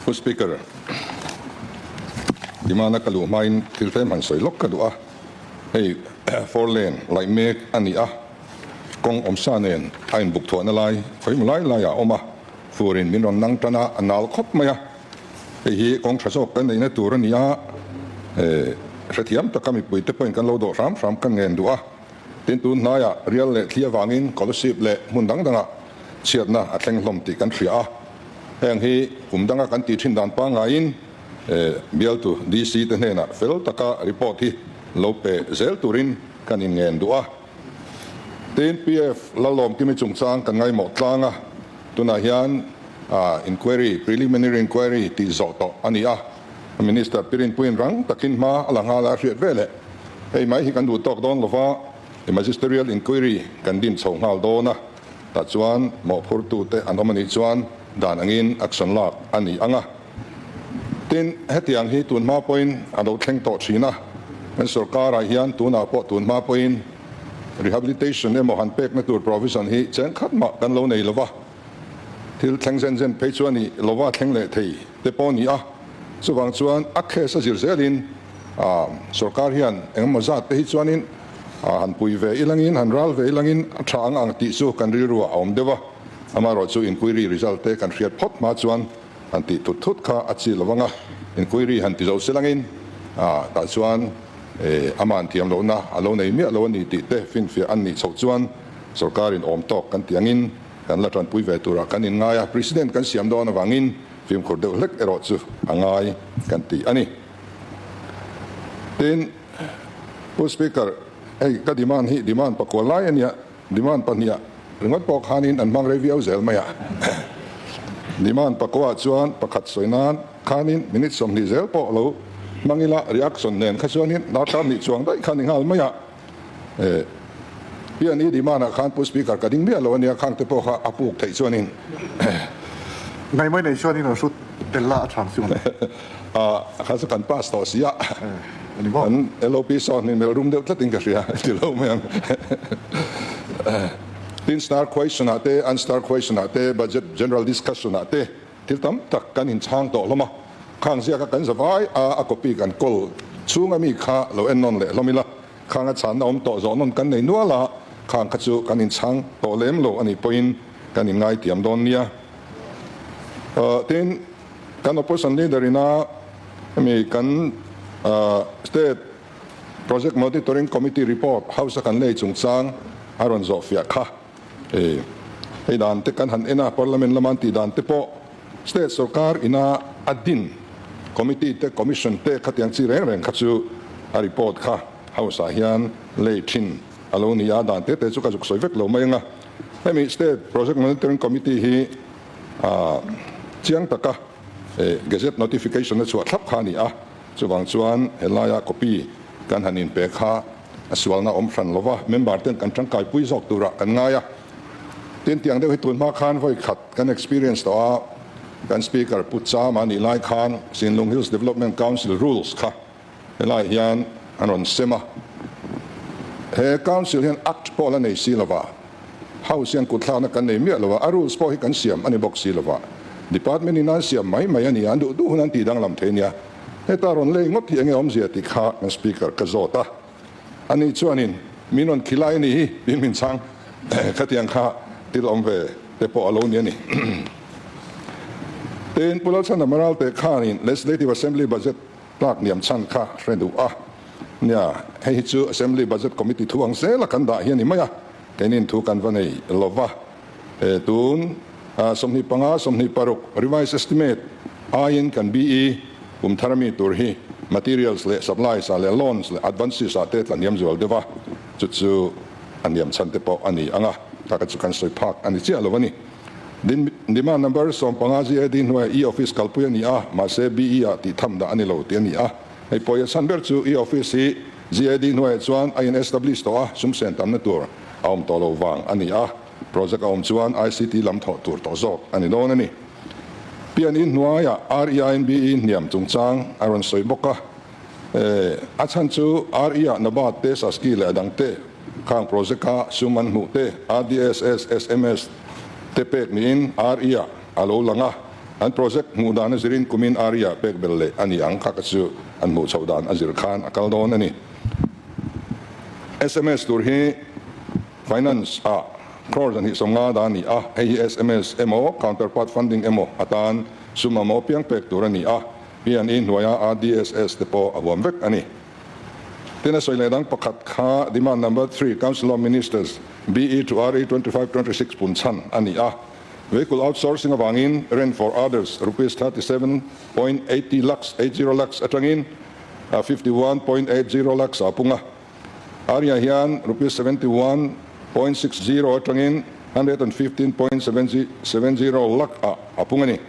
Pu Speaker, Dimana ka luh hmain thil tlem han sawi lawk ka duh a. Hei four lane laih mek a ni a, kawng awmsa nen a inbuk thuahna lai khawimaw lai laiah a awm a, furin min rawn nang tan a, a nal khawp mai a. Hei hi kawng tha zawk kan neihna tur a ni a, hrethiam taka mipuite pawhin kan lo dawh hram hram kan ngen duh a. Tin, tun hnaiah rial leh thli avangin Kolasib leh hmun dang dangah chhiatna a thleng hlawm tih kan hria a. Heng hi kum danga kan tih thin dan pangaiin bialtu DC te hnenah fel taka report hi lo pe zel turin kan inngen duh a. Tin, PF Lalawmkimi chungchang kan ngaimawh tlang a, tunah hian inquiry, preliminary inquiry tih zawh tawh a ni a. Minister Pirinpuiin rang takin hma a la nghal a hriat veleh hei mai hi kan duh tawk dawn lova magisterial inquiry kan din chho nghal dawn a. Tah chuan mawhphurtute an awm a nih chuan dan angin action lak a ni ang a. Tin, hetiang hi tun hma pawhin a lo thleng tawh thin a, kan sorkarah hian tunah pawh tun hma pawhin rehabilitation emaw han pekna tur provision hi cheng khat mah kan lo nei lova, thil thleng zen zen phei chu a ni lova thleng leh thei te pawh a ni a. Chuvang chuan a case a zir zelin sorkar hian engemaw zat te hi chuanin han pui ve ilangin han ral ve ilangin a tha ang ang tih chu kan rilru ah a awm deuh a, amaherawhchu inquiry result te kan hriat phawt hma chuan han tih thut thut kha a chi lo ang a, inquiry han ti zo silangin tah chuan aman thiam lohna a lo nei miah lo a ni tih te finfiah an nih chhoh chuan sorkarin awm tawk kan tih angin kan la tanpui ve turah kan inngai a, President kan siam dawn avangin fimkhur deuh hlek erawh chu a ngai kan ti a ni. Tin, Pu Speaker, hei ka demand hi demand pakua lai a nia, demand pahniha ringawt pawh khanin an hmang rei viau zel mai a. Demand pakuaah chuan pakhat sawi nan khanin minute 20 zel pawh lo hmang ila reaction nen kha chuanin darkar hnih chuang daih kha ni nghal mai a. Pian i demand ah khan Pu Speaker ka ding miah lo a nia, khang te pawh kha a puk theih chuanin. Ngai mai nei chuanin an hrut tel la a chang chu. Kha chu kan pass tawh si a, kan LOP sawn hi melh rum deuh tlatin ka hria ti lo mai ang. Tin star question ah te, unstar question ah te, budget general discussion ah te thil tam tak kan inchhang tawh hlawm a, khang ziaka kan zavai a a copy kan kawl chhunga mi kha lo en nawn leh hlawm ila, khang a chhanna awm tawh zawh nawn kan nei nual a, khang kha chu kan inchhang tawh lem lo a nih pawhin kan inngaitiam dawn nia. Tin. Kan opposition leader ina hemi kan state project monitoring committee report house a kan lei chungchang a rawn zawh fiah kha hei dan te kan han en a, parliament lama an tih dan te pawh state sorkar ina a din committee te commission te khatiang chi reng reng kha chu a report kha house ah hian lei thin a lo ni a, dan te te chu ka zuk sawi vek lo mai ang a, hemi state project monitoring committee hi Chiang taka gazette notification a chhuah thlap kha a ni a, chuvang chuan helaia copy kan han inpe kha a sualna awm hran lova, member ten kan tangkaipui zawk turah kan ngai a. Tin, tiang deuh hi tun hma khan vawi khat kan experience tawh a, kan Speaker Pu Chama nih lai khan Sinlung Hills Development Council rules kha helai hian an rawn sem a, he Council hian Act pawh la nei si lova, House hian kutthlakna kan nei miah lo a, a rules pawh hi kan siam a ni bawk si lova, Department in an siam mai mai a ni a, an duh duh hun an tih danglam thei nia, heta rawn lei ngawt hi enge awmzia tih kha kan Speaker ka zawt a, ani chuanin min rawn khilai a ni hi tiin min chhang, khatiang kha thil awm ve te pawh a lo ni a ni. Tin, Pu Lalchhandama Ralte khanin Legislative Assembly Budget Tlak niam chhan kha hre duh a. Nia, hei hi chu Assembly Budget Committee thu ang zela kan dah hi a ni mai a, keinin thu kan va nei lo va. He tun 25, 26 revised estimate aiin kan BE kum thar ami tur hi materials leh supplies ah leh loans leh advances ah te tla hniam zual deuh a, chu chu a niam chhan te pawh a ni ang a, taka chu kan sawi phak a ni chiah lo a ni. Demand number 15 GAD hnuaiah e-office kalpui a ni a, mahse BE ah tih tham dah a ni lo tih a ni a. Hei pawh i chhan ber chu e-office hi GAD hnuaiah chuan a in establish tawh a, sum sen tamna tur a awm tawh lo vang a ni a. Project a awm chuan ICT lam thawh tur tawh zawk a ni dawn a ni. PNE hnuaiah REINBE hniam chungchang a rawn sawi bawk a. A chhan chu RE ah Nabad te, Saski leh a dang te khang project a sum an hmuh te, RDSS, SMS te pek niin RE ah a lo lang a. An project hmuh dan a zirin kumin area pek bel leh a ni ang kha ka chu an hmuh chhoh dan a zir khan a kal dawn a ni. Sms tur hi Finance ah crore 250 dah a ni a, hei hi sms emaw counterpart funding emaw atan sum amaw piang pek tur a ni a, P&E hnuaia RDSS te pawh a huam vek a ni. Tin a sawi leh dang pakhat kha Demand Number 3 Council of Ministers BE to RE 25 26 pun chhan a ni a. Vehicle outsourcing avangin rent for others rupees 37.80 lakhs, 80 lakhs, atangin 51.80 lakhs a pung a. Area hian rupees 71.60 atangin 115.70 lakh ah a pung a ni.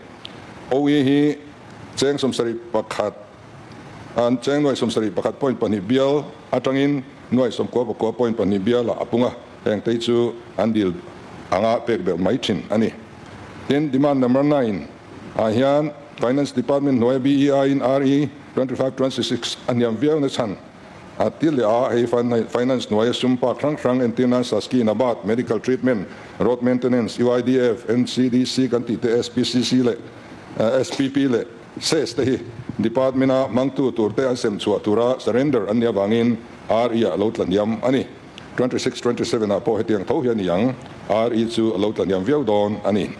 OE hi cheng 71 an cheng 71.2 bial atangin 99.2 bial ah a pung a. Heng te chu an dil anga pek belh mai thin a ni. Tin, demand number 9 ah hian Finance Department hnuaia BEI in RE 25 26 a hniam viau na chhan a ti leh a, hei Finance hnuaia sum pak hrang hrang entir nan Saski, NABARD, Medical Treatment, Road Maintenance, UIDF, NCDC kan tih te SPCC leh SPP leh SES te hi Department a hmangtu tur te an sem chhuah tura surrender an nih avangin RE ah lo tla hniam a ni. 26, 27 ah pawh hetiang tho hi a ni ang, RE chu a lo tla hniam viau dawn a ni.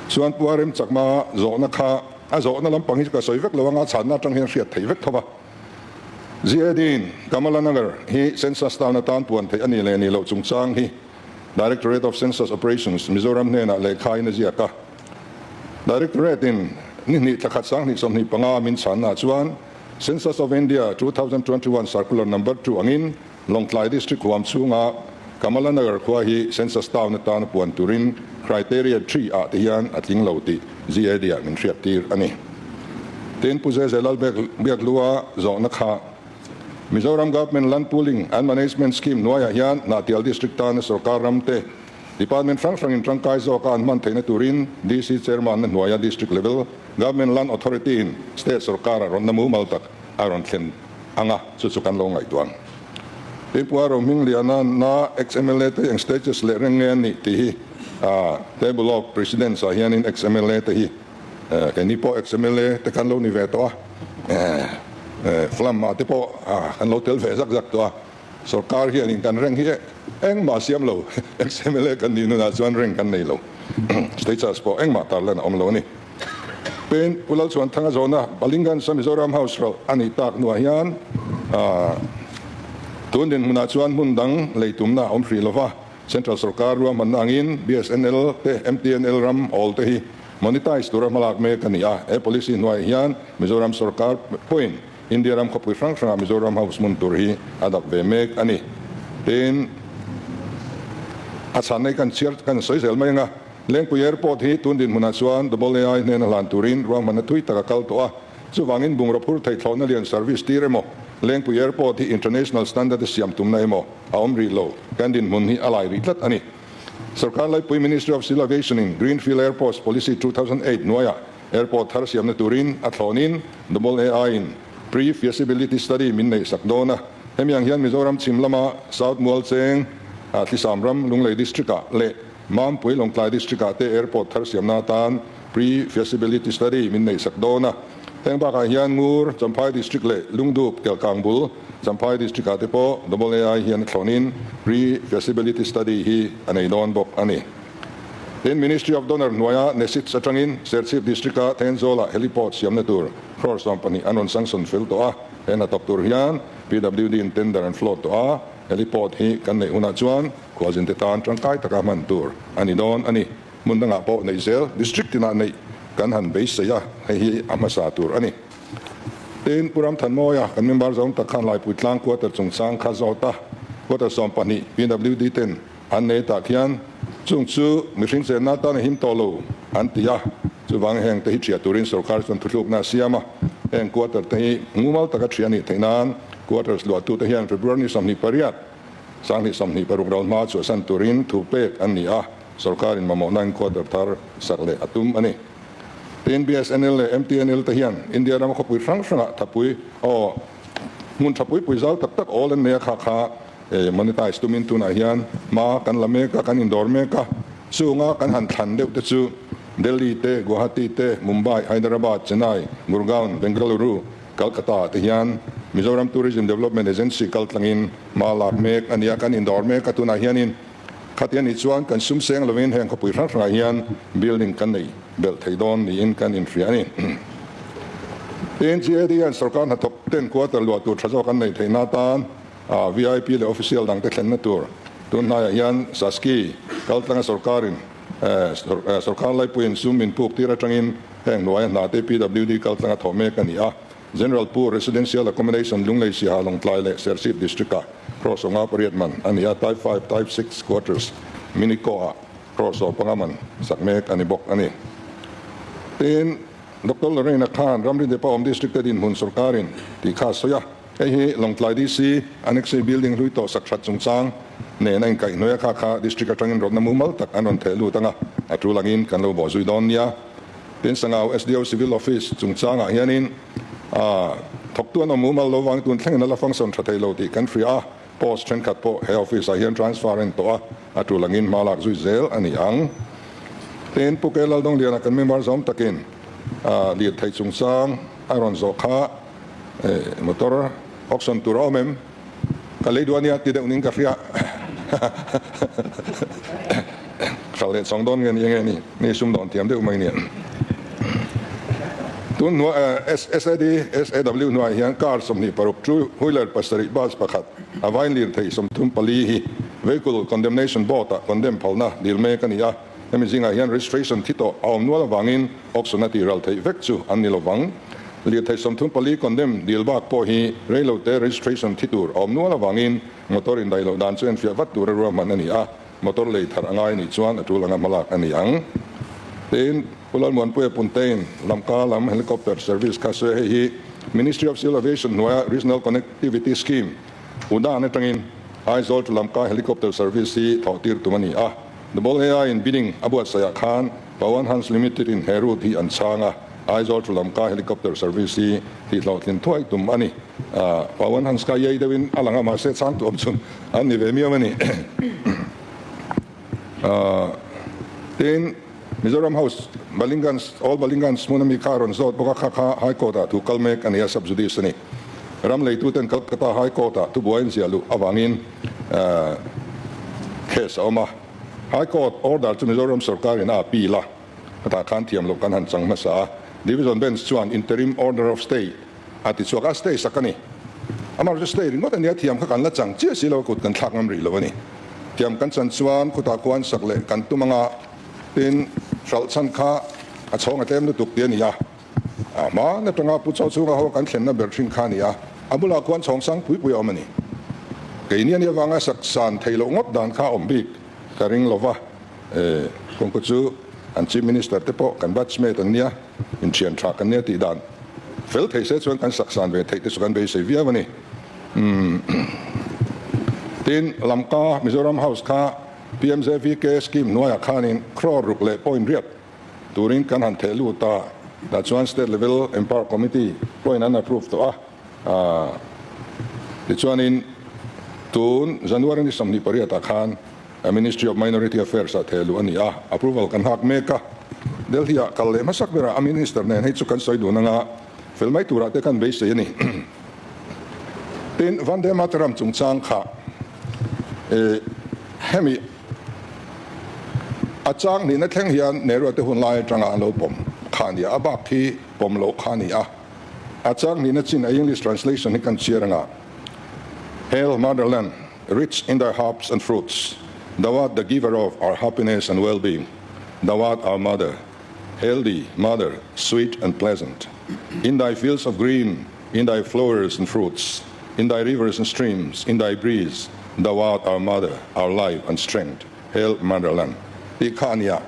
Chuan Pu RM Chakma zawhna kha a zawhna lampang hi chu ka sawi vek lo anga chhanna atang hian hriat theih vek tho va. GAD in Kamala Nagar hi Census town atan puan theih a ni leh ni loh chungchang hi Directorate of Census Operations, Mizoram hnenah lehkha in a ziak a. Directorate in ni hnih thla khat 2025 min chhanna chuan Census of India 2021 Circular Number 2 angin Lawngtlai District huam chhunga Kamala Nagar khua hi Census Town atana puan turin Criteria 3 ah te hian a tling lo tih GAD ah min hriat tir a ni. Tin, Pu Zeze Lalbiakhlua zawhna kha Mizoram Government Land Pooling and Management Scheme hnuaiah hian Hnahtial District tana sorkar ram te Department hrang hrangin tangkai zawka an hman theihna turin DC Chairman na hnuaia District Level Government Land Authority in State sorkara rawnna mumal tak a rawn thlen ang a, chu chu kan lo ngaihtuah ang. Tin, Pu Aro Hmingliana na ex-MLA te eng status leh reng nge an nih tih hi Table of Precedence ah hianin ex-MLA te hi keini pawh ex-MLA te kan lo ni ve tawh a, Flam ah te pawh kan lo tel ve zak zak tawh a. Sorkar hianin kan reng hi engmah siam lo, ex-MLA kan nih nunah chuan reng kan nei lo. Status pawh engmah tarlan a awm lo a ni. Tin, Pu Lalchhuanthanga zawhna Balingansa Mizoram House rawlh a nih tak hnuah hian tun dinhmunah chuan hmun dang lei tumna a awm hrih lo va, Central sorkar ruahmanna angin BSNL te MTNL ram awl te hi monetize tura hmalak mek a ni a. He policy hnuaiah hian Mizoram sorkar pawhin India ram khawpui hrang hrangah Mizoram House hmun tur hi a dap ve mek a ni. Tin, a chhanna hi kan chhiar kan sawi zel mai anga, Lengpui Airport hi tun dinhmunah chuan AAI hnena hlan turin ruahmanna thui tak a kal tawh a, chuvangin bungraw phur theih thlawhna lian service tir emaw, Lengpui Airport hi international standard a siam tumna emaw a awm rih lo, kan dinhmun hi a lai rih tlat a ni. Sorkar Laipui Ministry of Civil Aviation in Greenfield Airports Policy 2008 hnuaiah Airport thar siamna turin a thlawnin Double AI in Pre-feasibility study min neih sak dawn a. Hemi ang hian Mizoram chhim lama South Mualcheng, Thlisam ram Lunglei District ah leh Mampui Lawngtlai District ah te Airport thar siamna atan Pre-feasibility study min neih sak dawn a. Heng bakah hian Ngur, Champhai District leh Lungdup, Kelkang bul, Champhai District ah te pawh Double AI hian a thlawnin Pre-feasibility study hi a nei dawn bawk a ni. Tin, Ministry of Donor hnuaia NESIDS atangin Serchhip District-a Thenzawla heliport siamna tur crore 12 an rawn sanction fel tawh a, he hna tawp tur hian PWD in tender an float tawh a, heliport hi kan neih hunah chuan khualzinte tan tangkai taka hman tur a ni dawn a ni. Hmun dangah pawh neih zel District tinah neih kan han beisei a, hei hi a hmasa tur a ni. Tin, Pu Ramthanmawia kan member zawng tak khan Laipui tlang quarter chungchang kha zawt a, quarter 12 PWD ten An nei tak hian chung chu mihring chenna atan a him tawh lo an ti a, chuvang heng te hi ṭhiah turin sorkar chuan thuthlukna a siam a, heng quarter te hi mumal taka ṭhiah a nih theih nan quarters luahtute hian February ni 28, 2026 ro hma chhuahsan turin thu pek an ni a, sorkarin mamawhnain quarter thar sak leh a tum a ni. Tin, BSNL leh MTNL te hian India rama khawpui hrang hrangah thapui aw hmun tha pui pui zau tak tak awl an nei a, kha kha Monetize tumin tunah hian hma kan la mek a, kan indawr mek a. Chunga kan han thlan deuh te chu Delhi te, Guwahati te, Mumbai, Hyderabad, Chennai, Gurgaon, Bengaluru, Calcutta te hian Mizoram Tourism Development Agency kal tlangin hma lak mek a ni a, kan indawr mek a. Tunah hianin khati a nih chuan kan sum seng lovin heng khawpui hrang hrangah hian building kan nei belh thei dawn niin kan inhria a ni. Tin, GAD hian sorkar hnathawk ten quarter luah tur tha zawk an neih theihna atan VIP leh official dangte thlenna tur tun hnaiah hian Saski kal tlanga sorkarin sorkar laipuiin sum min puk tir atangin heng hnuaia hna te PWD kal tlanga thawh mek a ni a. General Poor Residential Accommodation Lunglei Siaha Lawngtlai leh Serchhip District-ah crore 58 man a ni a, Type 5, Type 6 quarters Minico-ah crore 15 man sak mek a ni bawk a ni. Tin, Doctor Lorraine-a khan ramri depa awm district te dinhmun sorkarin tih kha a sawi a. Hei hi Lawngtlai DC Annexe Building hlui tawh sak that chungchang nen a inkaihhnawih a, kha kha District atangin rawtna mumal tak an rawn theh lut ang a, a tul angin kan lo bawhzui dawn nia. Tin, Sangau SDO Civil Office chungchangah hianin thawktu an awm mumal lo vang tun thlengin a la function tha thei lo tih kan hria a, post thenkhat pawh he office ah hian transfer a ni tawh a, a tul angin hma lak zui zel a ni ang. Tin, Pu K Laldawngliana kan member zawm takin lirthei chungchang a rawn zawh kha. Motor auction tur a awm em? Ka lei duh a nia ti deuh niin ka hria. Hral leh chawng dawn nge ni enge ni? Mi sum dawn thiam deuh mai nia. Tun hnuai SAD SAW hnuaiah hian car 26 two wheeler 7 bus pakhat a vain lirthei 34 hi Vehicle Condemnation Board ah condemn phalna dil mek a ni a. Hemi zingah hian registration thi tawh a awm nual avangin auction a tihral theih vek chu an ni lovang. Lirthei 34 condemn dil bak pawh hi reilote registration thi tur a awm nual avangin motor indaih loh dan chu enfiah vat tura ruahman a ni a, motor lei thar a ngai nih chuan a tul anga hmalak a ni ang. Tin, Pu Lalmuanpuia Puntein Lamka lam helicopter service kha sawi a, hei hi Ministry of Civil Aviation hnuaia Regional Connectivity Scheme, UDAN atangin Aizawl to Lamka helicopter service hi thawh tir tum a ni a. Double AI in bidding a buatsaihah khan Pawan Hans Limited in he route hi an chhang a, Aizawl to Lamka helicopter service hi tih hlawhtlin thuai tum a ni. Pawan Hans kha iai deuhin a lang a, mahse chhang tu awm chhun an ni ve miau a ni. Tin, Mizoram House Balingans, Old Balingans hmun ami kha a rawn zawt bawk a, kha kha High Court ah thu kal mek a ni a, sub judice a ni. Ram leituten Calcutta High Court ah thubuai an ziah luh avangin case a awm a. High Court order chu Mizoram sorkarin a appeal a, hetah khan thiam loh kan han chang hmasa a. Division Bench chuan interim order of stay a ti chhuak a, stay sak a ni. Amaherawhchu stay ringawt a nia, thiam kha kan la chang chiah si lo a, kut kan thlak ngam rih lo a ni. Thiam kan chan chuan khutah khuan sak leh kan tum anga tin hralh chhan kha a chhawng a tlem lutuk ti a ni a. A hma atanga Pu Chaw chhunga ho kan thlenna ber thin kha a ni a, a bulah khuan chhawng sang pui pui a awm a ni. Keini a nih avanga sak san theih loh ngawt dan kha a awm bik ka ring lo va, e, kawngka chu an Chief Minister te pawh kan batchmate an nia, inthian tha kan nia tih dan fel thei se chuan kan sak san ve theih te chu kan beisei viau a ni. Umm. Tin, Lamka Mizoram House kha PMJVK scheme hnuaiah khanin crore ruk leh point riat Turin kan han theh lut a, tah chuan State Level Empower Committee pawhin an approve tawh a, tichuanin tun January ni 28 ah khan Ministry of Minority Affairs ah theh luh a ni a, approval kan nghak mek a, Delhi ah kal leh hmasak berah a Minister nen hei chu kan sawi dun anga fel mai turah te kan beisei a ni. Tin, Vande Mataram chungchang kha hemi A chang nihna thleng hian Nehru te hun lai atanga an lo pawm kha a ni a, a bak hi pawm loh kha a ni a. A chang nihna chin a English translation hi kan chhiar anga, Hail motherland, rich in thy herbs and fruits, thou art the giver of our happiness and well-being, thou art our mother, hail thee, mother, sweet and pleasant, in thy fields of green, in thy flowers and fruits, in thy rivers and streams, in thy breeze, thou art our mother, our life and strength, hail motherland. Tih kha a nia,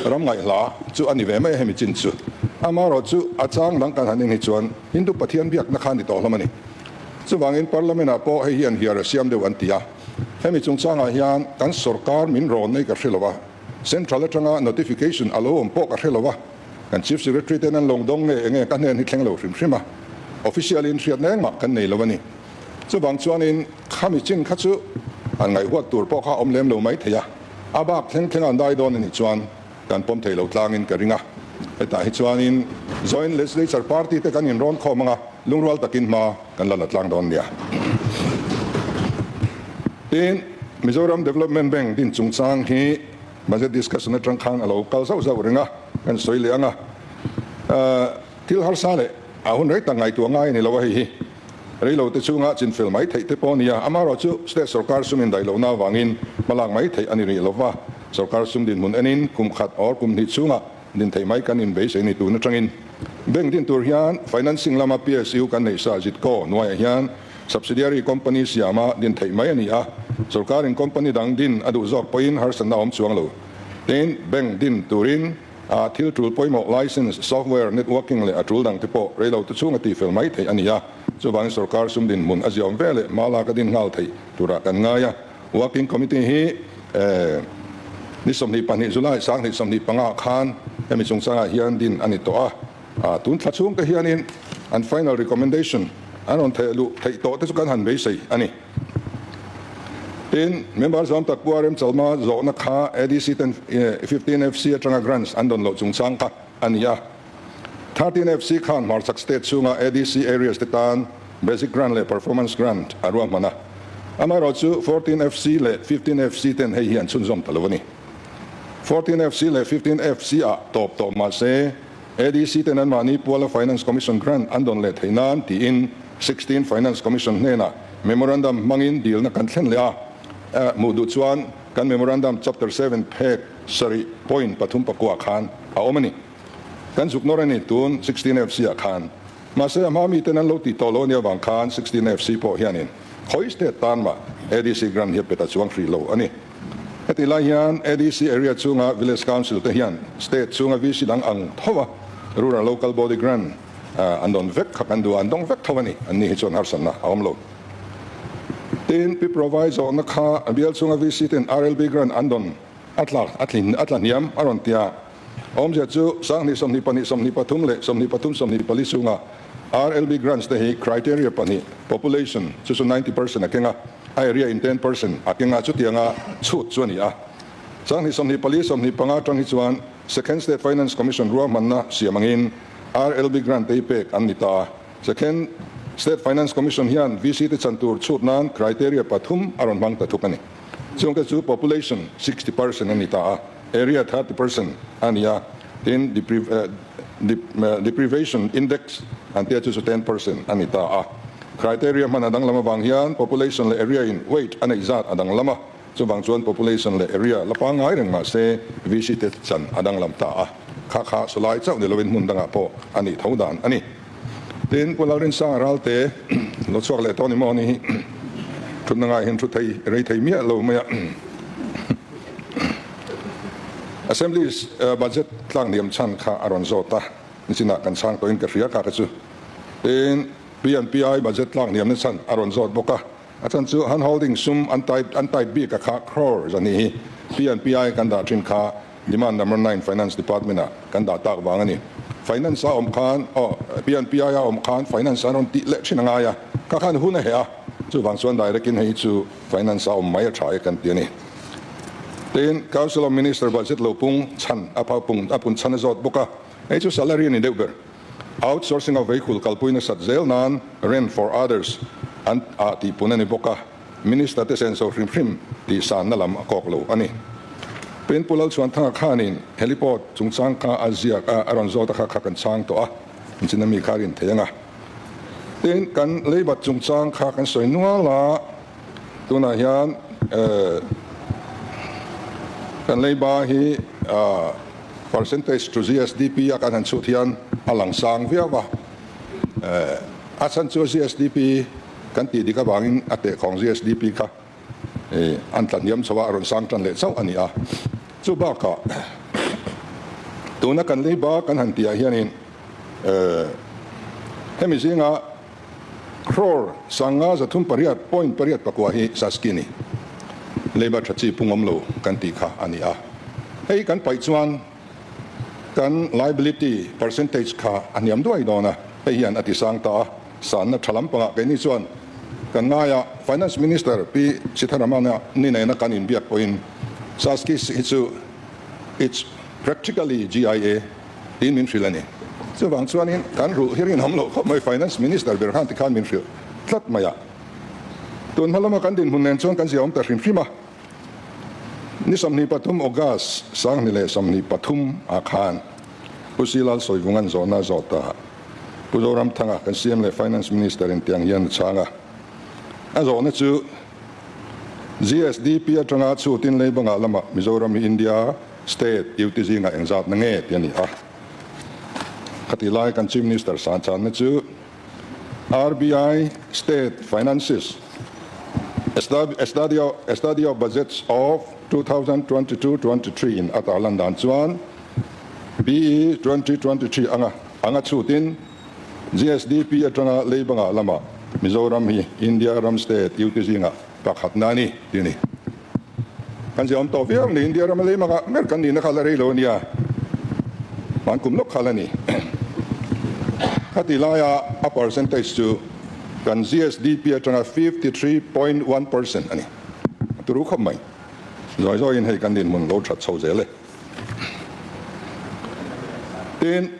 ram ngaihhla chu a ni ve mai a hemi chin chu. Amaherawh chu a chang dang kan han en hi chuan Hindu Pathian biakna kha a ni tawh hlawm a ni. Chuvangin Parliament ah pawh hei hi an hiar a siam deuh an ti a, hemi chungchangah hian kan sorkar min rawn nei ka hre lo a, Central atanga notification a lo awm pawh ka hre lo a, Kan Chief Secretary ten an lawng dawng nge enge ka hnen hi thleng lo hrim hrim a, official in hriatna engmah kan nei lo a ni. Chuvang chuanin khami chin kha chu an ngaihhuat tur pawh kha a awm lem lo mai thei a. A bak thleng thleng an dai dawn a nih chuan kan pawm thei lo tlangin ka ring a. Hetah hi chuanin Joint Legislature Party te kan inrawn khawm ang a, lungrual takin hma kan la la tlang dawn nia. Tin, Mizoram Development Bank din chungchang hi Budget discussion atang khan a lo kal zauh zauh reng a, kan sawi leh ang a. Thil harsa leh a hun rei tak ngaihtuah ngai a ni lo a, hei hi reilo te chunga chinfel mai theih te pawh a ni a, amaherawhchu state sorkar sum indaih lohna avangin hmalak mai theih a ni rih lo va, sorkar sum dinhmun enin kum khat or kum hnih chhunga din theih mai kan inbeisei ni tun atangin bank din tur hian financing lama PSU kan neih sa ZITCO hnuaiah hian subsidiary company siama din theih mai a ni a, sorkarin company dang din a duh zawk pawhin harsatna a awm chuang lo. Tin, bank din turin a thil tul pawimawh license, software, networking leh a tul dang te pawh reilo te chhunga tihfel mai theih a ni a, chuvangin sorkar sum dinhmun a ziaawm ve leh hma lak a din nghal theih turah kan ngai a. Working Committee hi ni 22 July 2025 ah khan hemi chungchangah hian din a ni tawh a, tun thla chhung te hianin an final recommendation an rawn theh luh theih tawh te chu kan han beisei a ni. Tin, member zawm tak Pu RM Chalma zawhna kha ADC ten 15 FC atanga grants an dawn loh chungchang kha a ni a. 13 FC khan hmarchhak state chhunga ADC areas te tan basic grant leh performance grant a ruahman a. Amaherawhchu 14 FC leh 15 FC ten hei hi an chhunzawm ta lo a ni. 14 FC leh 15 FC ah tawp tawh mahse ADC ten anmahni puala Finance Commission grant an dawn leh theih nan tiin 16 Finance Commission hnenah memorandum hmangin dilna kan thlen leh a, hmuh duh chuan kan memorandum chapter seven phek sarih point pathum pakua khan a awm a ni. Kan zuk nawr a ni tun 16 FC ah khan. Mahse a hma miten an lo tih tawh lo a nih avang khan 16 FC pawh hianin khawi state tan mah ADC grant hi a pe ta chuang hrih lo a ni. Heti lai hian ADC area chhunga Village Council te hian state chhunga VC dang ang tho a Rural Local Body Grant an dawn vek kha kan duh a, an dawng vek tho a ni. An ni hi chuan harsatna a awm lo. Tin, Pi Provai zawhna kha a bial chhunga VC ten RLB Grant an dawn a tla a tlin a tla hniam a rawn ti a. Awmzia chu 20 22 23 leh 23 24 chhunga RLB Grants te hi criteria pahnih, population chu chu 90% a keng a, a area in 10% a keng a, chutianga chhut chu a ni a. 20 24 25 atang hi chuan Second State Finance Commission ruahmanna siam angin RLB grant te hi pek an ni ta a. Second State Finance Commission hian VC te chan tur chhut nan criteria pathum a rawn hmang ta thuk a ni. Chungte chu population 60% a ni ta a, area 30% a ni a, tin deprivation index an tia chu chu 10% a ni ta a. Criteria hman a danglam avang hian population leh area in weight a neih zat a danglam a, chuvang chuan population leh area la pangngai reng mah se VC te chan a danglam ta a, kha kha sawlai chauh ni lovin hmun dangah pawh a nih tho dan a ni. Tin, Pu Lalrinsanga Ralte lo chhuak leh tawh ni maw ni hi thutna ngaiah hian thu thei rei thei miah lo mai a. Assembly budget tlak hniam chhan kha a rawn zawt a, nichinah kan chhang tawhin ka hria kha kha chu. Tin, PNPI budget tlak hniamna chhan a rawn zawt bawk a, a chhan chu hand holding sum an type an type bik a kha crore zahnih hi PNPI kan dah thin kha demand number nine finance department ah kan dah tak vang a ni. Finance a awm khan aw PNPI a awm khan finance an rawn tih leh thin a ngai a, kha khan hun a heh a, chuvang chuan direct in hei chu finance a awm mai a tha e kan ti a ni. Tin, Council of Minister budget lo pung chhan a phau pung a pun chhan a zawt bawk a, hei chu salary a ni deuh ber. Outsourcing of vehicle kalpui nasat zel nan rent for others an ah tih pun a ni bawk a, Minister te senso hrim hrim tih sanna lam a kawk lo a ni. Tin, Pu Lalchhuanthanga khanin heliport chungchang kha a ziak a, a rawn zawt a kha kha kan chhang tawh a, engtin a mi kha a rin thei ang a. Tin, kan leibat chungchang kha kan sawi nual a. Tunah hian kan leiba hi percentage to GSDP a kan han chhut hian a lang sang viau a. A chhan chu GSDP kan tih dik avangin a tehkhawng GSDP kha an tla hniam chho a, a rawn sang tan leh chauh a ni a. Chu bakah tuna kan leiba kan han tihah hianin hemi zinga Crore 538.84 hi Saski ni. Leiba tha chi pung awm lo kan tih kha a ni a. Hei kan paih chuan kan liability percentage kha a hniam duai dawn a, hei hian a ti sang ta a, sanna tha lampangah keini chuan kan ngai a, Finance Minister Pi Sitharaman-a ni nena kan inbiak pawhin. SASCIS hi chu it's practically GIA tiin min hrilh a ni. Chuvang chuanin kan ruh hi rinawm loh khawp mai, Finance Minister ber khan tikhan min hrilh tlat mai a. Tun hma lama kan dinhmun nen chuan kan ziaawm ta hrim hrim a. Ni 23 August 2023 ah khan Pu Silal Sawivunga'n zawhna a zawh ta. Pu Zoramthanga kan CM leh Finance Minister in tiang hian a chhang a. A zawhna chu GSDP atanga chhutin leibangah lamah Mizoram hi India State UT zingah engzatna nge tih a ni a. Khatih lai kan Chief Minister Sangchanna chu RBI State Finances Study of Budgets of 2022-23 in a tarlan dan chuan BE 2023 anga anga chhutin GSDP atanga leibangah lamah Mizoram hi India ram state UT zingah pakhatna a ni tih a ni. Kan ziah awm tawh viau ni India rama leibangah ber kan nihna kha la rei lo a nia, hman kum lawk kha la ni. Khatih laia a percentage chu kan GSDP atanga 53.1% a ni. A turu khawp mai. Zawi zawiin hei kan dinhmun lo that chho zel e. Tin,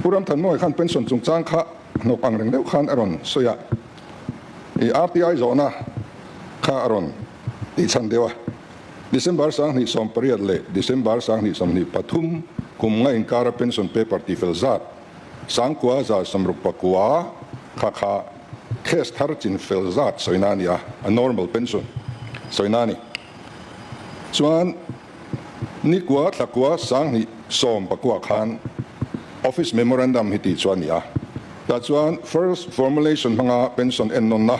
Pu Ramthanmawia khan pension chungchang kha hnawk ang reng deuh khan a rawn sawi a, i RTI zawhna kha a rawn tihchhan deuh a. December 2018 leh December 2023 kum nga inkara pension paper tifel zat 9169 kha kha case thar chinfel zat sawina a ni a, a normal pension sawina a ni. Chuan nikua thlakua 2019 khan office memorandum hi tih chu a ni a, tah chuan first formulation hmanga pension ennawnna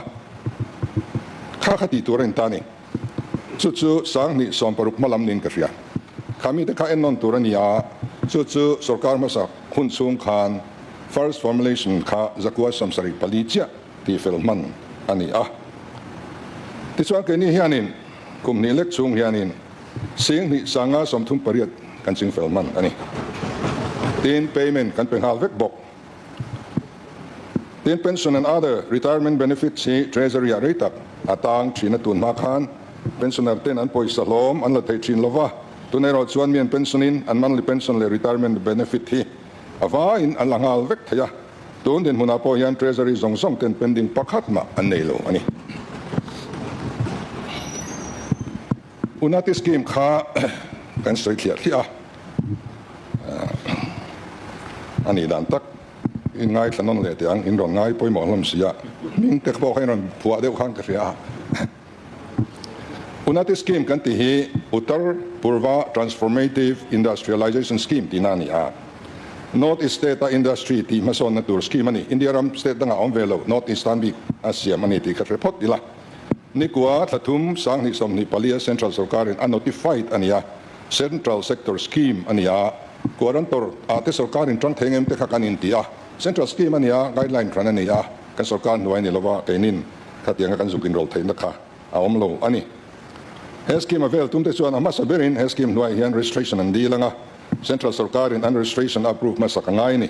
kha kha tih tur a inta a ni. Chu chu 2016 hma lam niin ka hria. Kha mite kha ennawn tur a ni a, chu chu sorkar hmasa hun chhung khan first formulation kha 174 chiah tih fel hman a ni a. Tichuan keini hianin kum hnih lek chhung hianin 2538 kan ching fel hman a ni. Tin, payment kan pe nghal vek bawk. Tin, pension and other retirement benefits hi Treasury ah rei tak a tang thin a, tun hma khan pensioner ten an pawisa hlawm an la thei thin lova, tun erawh chuan mi an pension in an monthly pension leh retirement benefit hi a vaiin an la nghal vek thei a, tun dinhmunah pawh hian Treasury zawng zawng ten pending pakhat mah an nei lo a ni. Unati scheme kha kan sawi thliah thliah a, a nih dan tak in ngaithla nawn leh teh ang, in rawn ngai pawimawh hlawm si a, hming te pawh kha in rawn phuah deuh khan ka hria a. Unati scheme kan tih hi Uttar Purva Transformative Industrialization Scheme tihna a ni a, North East State a industry tih hmasawnna tur scheme a ni. India ram state dangah awm ve lo, North East tan bik a siam a ni tih ka hre phawt ila. Nikua thla thum 2024 a Central sorkarin a notified a ni a, Central Sector Scheme a ni a, Guarantor ah te sorkarin tang thei ngem te kha kan inti a, Central Scheme a ni a, guideline hran a ni a, kan sorkar hnuai ni lova keinin khatianga kan zuk inrawl theihna kha a awm lo a ni. He scheme a vel tum te chuan a hmasa berin he scheme hnuaiah hian registration an dil ang a, Central sorkarin an registration a approve hmasak a ngai a ni.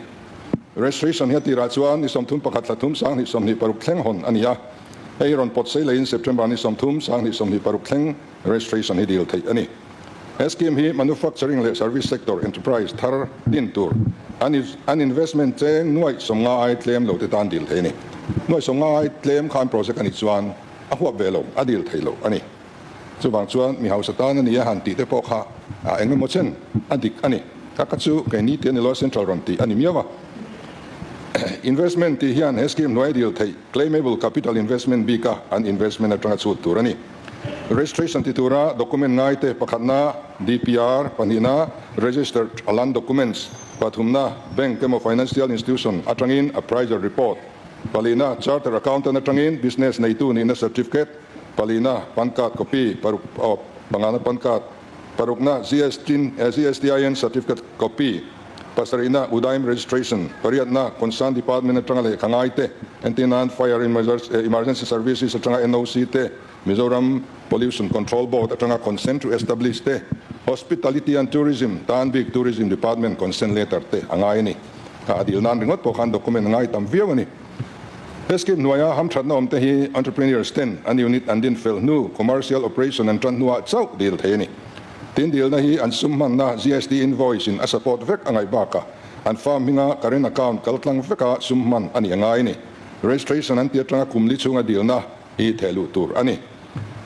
Registration hi a tirah chuan ni 31 thla thum 2026 thleng hawn a ni a. Hei hi rawn pawt sei leiin September ni 30, 2026 thleng registration hi dil theih a ni. He scheme hi manufacturing leh service sector enterprise thar din tur an an investment cheng nuaih 50 ai tlem lo te tan dil theih a ni. Nuaih 50 ai tlem khan project a nih chuan a huap ve lo, a dil theih loh a ni. Chuvang chuan mi hausa tan a ni a han tih te pawh kha a eng emaw chen a dik a ni. Ka ka chu keini tih a ni lo a central rawn tih a ni miau a. Investment tih hian he scheme hnuai dil theih claimable capital investment bika an investment atanga chhut tur a ni. Registration ti tura document ngai te pakhatna DPR, pahnihna registered land documents, pathumna bank emaw financial institution atangin appraisal report, palihna charter accountant atangin business neitu nihna certificate, Palina, PAN card copy, paruk aw, pangana PAN card, parukna GSTIN, GSTIN certificate copy, pasarihna Udaim registration, pariatna concern department atanga lehkha ngai te, entir nan Fire Emergency Services atanga NOC te, Mizoram Pollution Control Board atanga consent to establish te, Hospitality and Tourism tan bik Tourism Department consent letter te a ngai a ni. Kha a dil nan ringawt pawh khan document a ngai tam viau a ni. He scheme hnuaia hamthatna awmte hi entrepreneurs ten an unit an din fel hnu, commercial operation an tan hnuah chauh dil thei a ni. Tin, dilna hi an sum hmanna GST invoice in a support vek a ngaih bakah an firm hminga current account kal tlang veka sum hman a nih a ngai a ni. Registration an ti atanga kum li chhunga dilna hi theh luh tur a ni.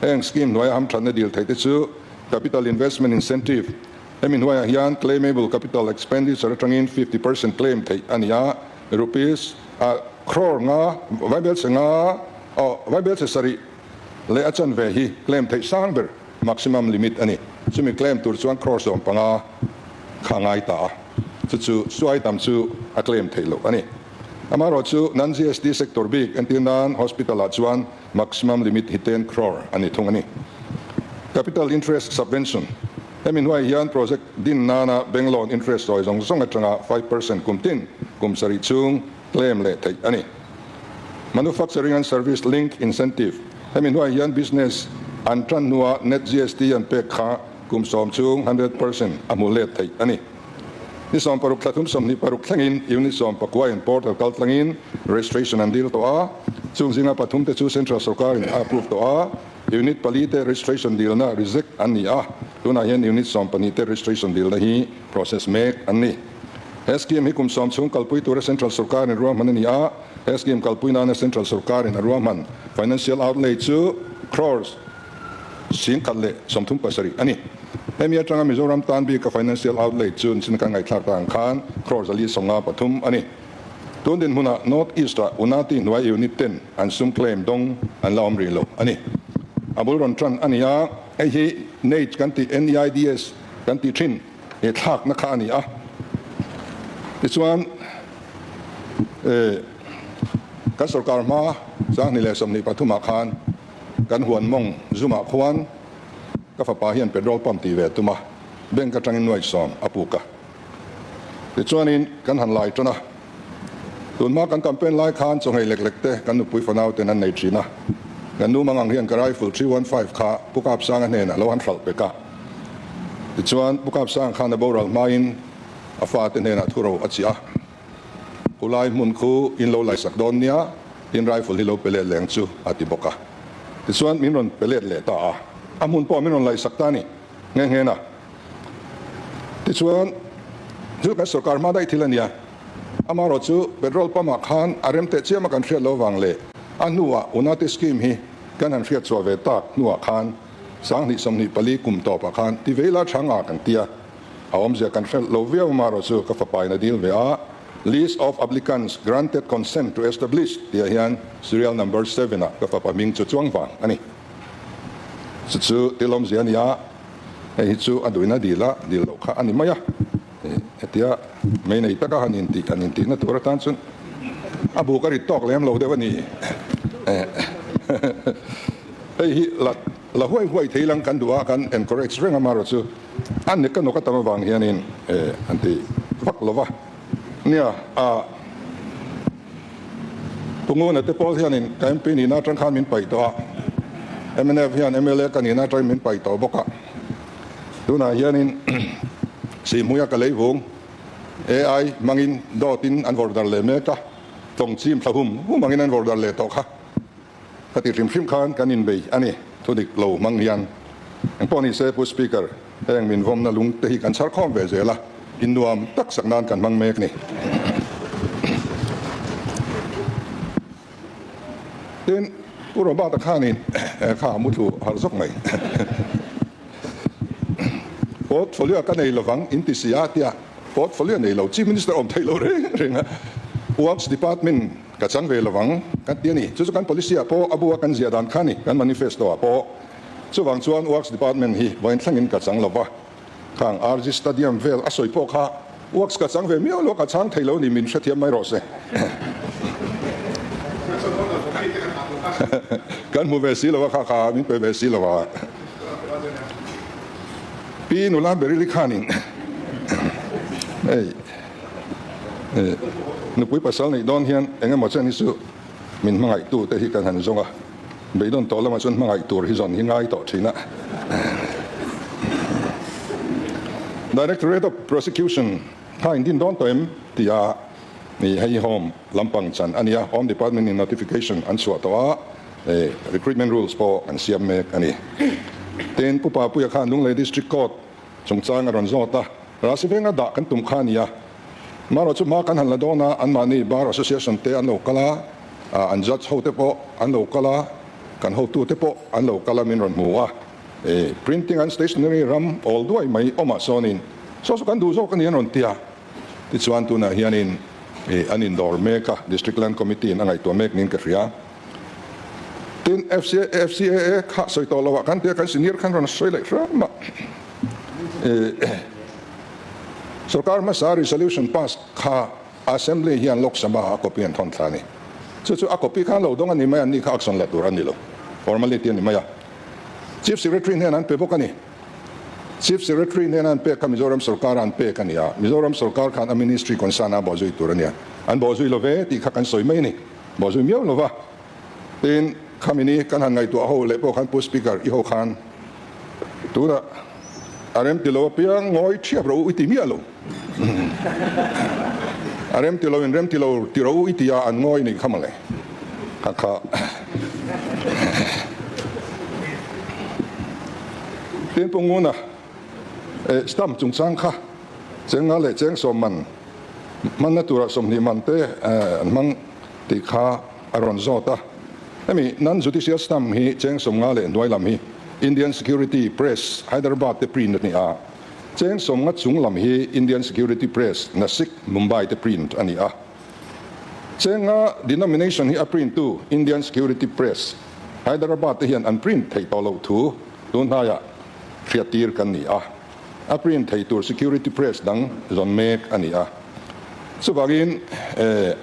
Heng scheme hnuaia hamthatna dil theih te chu Capital Investment Incentive, Hemi hnuaiah hian claimable capital expenditure atangin 50% claim theih a ni a, rupees a crore nga, vaibelchhe nga, aw, vaibelchhe sarih leh a chanve hi claim theih sang ber, maximum limit, a ni. Chumi claim tur chuan crore 15 kha a ngai ta a, chu chu suai tam chu a claim theih loh a ni. Amaherawhchu non-GST sector bik entir nan hospital ah chuan Maximum limit hi 10 crore a ni thung a ni. Capital interest subvention, Hemi hnuaiah hian project din nana bank loan interest sawi zawng zawng atanga 5% kum tin kum sarih chhung claim leh theih a ni. Manufacturing and service link incentive, Hemi hnuaiah hian business an tan hnua net GST an pek kha kum sawm chhung 100% a hmu let theih a ni. Ni 16 thla thum 26 thlengin Unit 19 in portal kal tlangin registration an dil tawh a, chung zinga pathum te chu Central sorkarin a approve tawh a, Unit pali te registration dilna reject an ni a, tunah hian Unit 12 te registration dilna hi process mek an ni. He scheme hi kum sawm chhung kalpui tura Central sorkarin ruahman a ni a, he scheme kalpui nana Central sorkarin a ruahman financial outlay chu crores 1037 a ni. Hemi atanga Mizoram tan bika financial outlay chu nichin kan ngaihthlak ta ang khan crore 453 a ni. Tun dinhmunah North East-ah Unati hnuai unit ten an sum claim dawng an la awm rih lo a ni. A bul rawn tan a ni a, hei hi NEIDS kan tih NEIDS kan tih thin he thlakna kha a ni a. Tichuan kan sorkar hma 2023 ah khan Kan huan mawng zumah khuan ka fapa hian petrol pump tih ve a tum a, bank atangin nuai sawm a puk a. Tichuanin kan han lai tan a, tunhma kan campaign lai khan chawngei lek lek te kan nupui fanau ten an nei thin a, kan nu mang ang hian ka rifle 315 kha Pu Kapsanga hnenah lo han hralh pek a. Tichuan Pu Kapsanga khan a boral hmain a fate hnenah thuro a chiah a. Khulai hmun khu in lo laisak dawn nia, tin rifle hi lo pe let leng chu a ti bawk a. Tichuan min rawn pe let leh ta a, a hmun pawh min rawn laisak ta a ni nghe nghe na. Tichuan chu kan sorkar hma daih thil a nia, amaherawh chu petrol pump ah khan a rem teh chiam a kan hriat lo vang leh a hnuah Unati scheme hi kan han hriat chhuah ve tak hnuah khan 2024 kum tawpah khan ti ve ila chhang ah kan ti a. A awmzia kan hre lo viau amaherawh chu ka fapa in a dil ve a, List of applicants granted consent to establish tih ah hian serial number seven ah ka fapa hming chu chuang vang a ni. Chu chu thil awmzia a ni a, hei hi chu a duhin a dil a, dil loh kha a ni mai a, hetia mei nei taka han intih han intihna tur atan chuan a buk a rit tawk lem lo deuh a ni. Hei hi la la huai huai thei lang kan duh a, kan encourage reng amaherawh chu. A nek a nawk a tam avang hianin an ti vak lo va. Nia, a Pu Nguna te pawl hianin ka MP nihna atang khan min paih tawh a, mnf hian mla ka nihna atangin min paih tawh bawk a. Tunah hianin Sihhmuia ka lei vung AI hmangin dawtin an vawrh darh leh mek a, tawng chim thla hum hum angin an vawrh darh leh tawh kha. Ka ti hrim hrim khan kan inbei a ni, thu dik lo hmang hian. Engpawh ni se Pu Speaker, heng min vawmna lung te hi kan chhar khawm ve zel a, in nuam tak sak nan kan hmang mek ni. Tin, Pu Robert-a khanin kha a mutlu harh zawk mai. Portfolio ka nei lovang in ti si a tia, portfolio nei lo Chief Minister awm theih lo reng reng a, Works Department Ka chang ve lovang kan ti a ni. Chu chu kan policy ah pawh a bu a kan ziah dan kha a ni, kan manifesto ah pawh. Chuvang chuan Works Department hi vawiin thlengin ka chang lova, khang RG Stadium vel a sawi pawh kha Works ka chang ve miau lo, ka chang thei lo ni min hrethiam mai rawh se. Kan hmu ve si lo a kha kha min pe ve si lo a. Pi nula Berili khanin hei. Nupui pasal neih dawn hian eng emaw chen hi chu min hmangaih tu te hi kan han zawng a, beidawn tawh lamah chuan hmangaih tur hi zawn hi ngai tawh thin a. Directorate of Prosecution kha in din dawn tawh em? ti a. Hei hi Home lampang chan a ni a, Home Department in notification an chhuah tawh a, recruitment rules pawh an siam mek a ni. Tin, Pu Papuia khan Lunglei District Court chungchang a rawn zawt a, Rasi venga dah kan tum kha a ni a, marawh chu hma kan han la dawn a, anmahni Bar Association te an lo kal a, an judge ho te pawh an lo kal a, kan hotu te pawh an lo kal a min rawn hmu a, printing and stationery ram awl duai mai awmah sawnin saw saw kan duh zawk a ni an rawn ti a. Tichuan tunah hianin an indawr mek a, District Land Committee in a ngaihtuah mek niin ka hria. Tin, FCAA kha sawi tawh loh ah khan tia kan senior khan rawn sawi leh hram a. Sorkar hmasa resolution pass kha Assembly hian Lok Sabha ah a copy an thawn thla a ni. Chu chu a copy khan lo dawng a ni mai a, ni kha action la tur a ni lo. Formality a ni mai a. Chief Secretary hnen an pe bawk a ni. Chief Secretary hnena an pek kha Mizoram sorkara an pek a ni a, Mizoram sorkar khan a ministry concern a bawhzui tur a nia. An bawhzui lo ve tih kha kan sawi mai a ni. Bawhzui miau lo va. Tin, khami ni kan han ngaihtuah ho leh pawh khan Pu Speaker i ho khan tunah a rem ti lo apiang ngawi thiap ro u i ti miah lo. A rem ti lo in rem ti lo ti ro u i ti a an ngawi nih kha mawle. Kha kha. Tin Pu Nguna stamp chungchang kha Chenga leh Chengsawm man hmanna turah 20 man te an hmang tih kha a rawn zawt a. Hemi non-judicial stamp hi cheng 50 leh hnuai lam hi Indian Security Press, Hyderabad te print a ni a. Cheng 50 chung lam hi Indian Security Press, Nasik, Mumbai te print a ni a. Chenga denomination hi a print tu Indian Security Press, Hyderabad te hian an print thei tawh loh thu tun hnaiah hriattir kan ni a. A print thei tur Security Press dang zawn mek a ni a. Chuvangin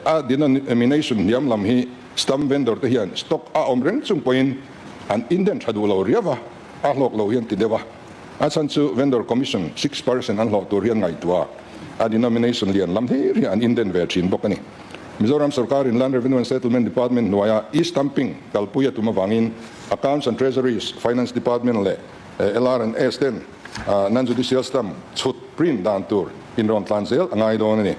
a denomination hniam lam hi stamp vendor te hian stock a awm reng chung pawhin an indent tha duh lo riau a, a hlawk lo hian ti deuh a. A chhan chu vendor commission 6% an hlawh tur hian ngaihtuah a denomination lian lam hlir hi an indent ve thin bawk a ni. Mizoram sorkarin Land Revenue and Settlement Department hnuaia e-stamping kalpui a tum avangin Accounts and Treasuries, Finance Department leh LR&S ten non-judicial stamp chhut, print, dan tur inrawn tlan zel a ngai dawn a ni.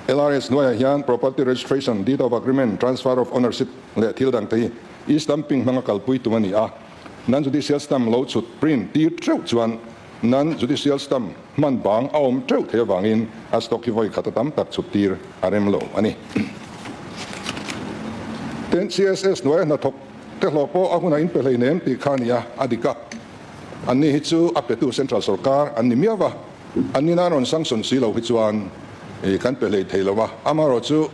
LRS hnuaiah hian Property Registration, Deed of Agreement, Transfer of Ownership leh thil dangte hi e-stamping hmanga kalpui tum a ni a. Non-judicial stamp lo chhut, print, tir teuh chuan non-judicial stamp hman bang a awm teuh thei avangin a stock hi vawi khat a tam tak chhut tir a rem lo a ni. Tin, CSS hnuaia hnathawk te hlawh pawh a hunah in pe hleinem tih kha a ni a, a dik a. Anni hi chu a petu central sorkar an ni miau va, anni nan rawn sanction si lo hi chuan kan pe hlei thei lo va. Amaherawhchu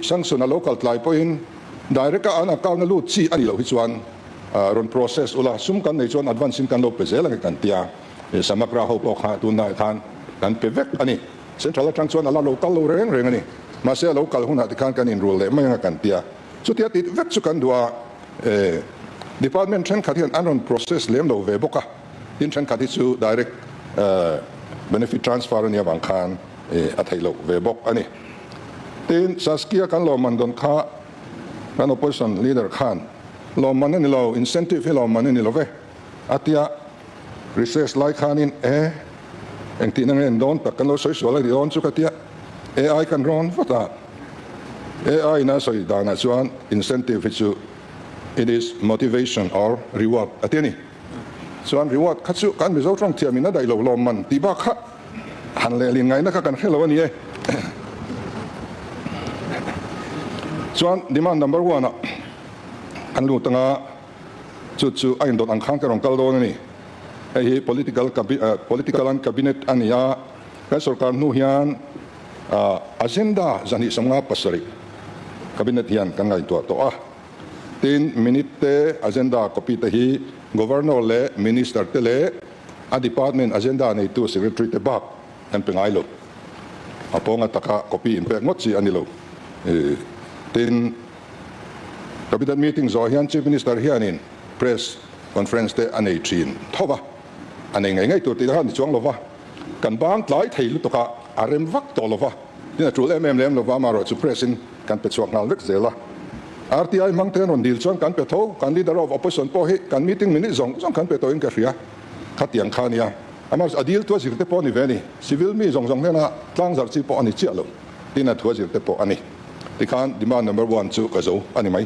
sanction a lo kal tlai pawhin direct a an account a lut chi a nih loh hi chuan rawn process ula, sum kan nei chuan advance in kan lo pe zel ang e kan tia, Samagra ho pawh kha tunlai khan kan pe vek a ni. Central atang chuan a la lo kal lo reng reng a ni. Mahse a lo kal hunah tikhan kan inrul leh mai ang a kan tia. Chutia tih vek chu kan duh a, department thenkhat hian an rawn process lem lo ve bawk a, tin thenkhat hi chu direct benefit transfer a nih avang khan a theih loh ve bawk a ni. Tin, Saskia kan lawmman dawn kha kan opposition leader khan lawmman a ni lo, incentive hi lawmman a ni lo ve a tia, recess lai khanin e engtihna nge an dawn tak kan lo sawi sual a ni dawn chu ka tia, AI kan rawn vat a, AI in a sawi danah chuan incentive hi chu it is motivation or reward a ti a ni. Chuan reward kha chu kan Mizo tawng thiamin a daih lo lawmman tih bak kha han lehlin ngaihna kha kan hre lo a ni e. Chuan demand number one ah kan lut anga chu chu a indawt ang khan ka rawn kal dawn a ni. Hei hi political political an cabinet a ni a, kan sorkar hnu hian agenda 257 cabinet hian kan ngaihtuah tawh a. Tin, minute te, agenda copy te hi Governor leh Minister te leh a department agenda neitu Secretary te bak kan pe ngai lo. A pawnga taka copy inpek ngawt chi a ni lo. Tin, Cabinet meeting zawh hian Chief Minister hianin press conference te a nei thin tho va, a nei ngei ngei tur tih kha a ni chuang lo va, kan bang tlai thei lutuk a, a rem vak tawh lo va, tin a tul em em lem lo va, amaherawhchu chu press in kan pe chhuak nghal vek zel a. RTI hmang te an rawn dil chuan kan pe tho, kan leader of opposition pawh hi kan meeting minute zawng zawng kan pe tawhin ka hria, khatiang kha a nia. Amaherawhchu a dil tu a zir te pawh a ni ve a ni, civil mi zawng zawng hnena tlangzarh chi pawh a ni chiah lo. Tin a thu a zir te pawh a ni. Tikhan demand number one chu ka zo a ni mai.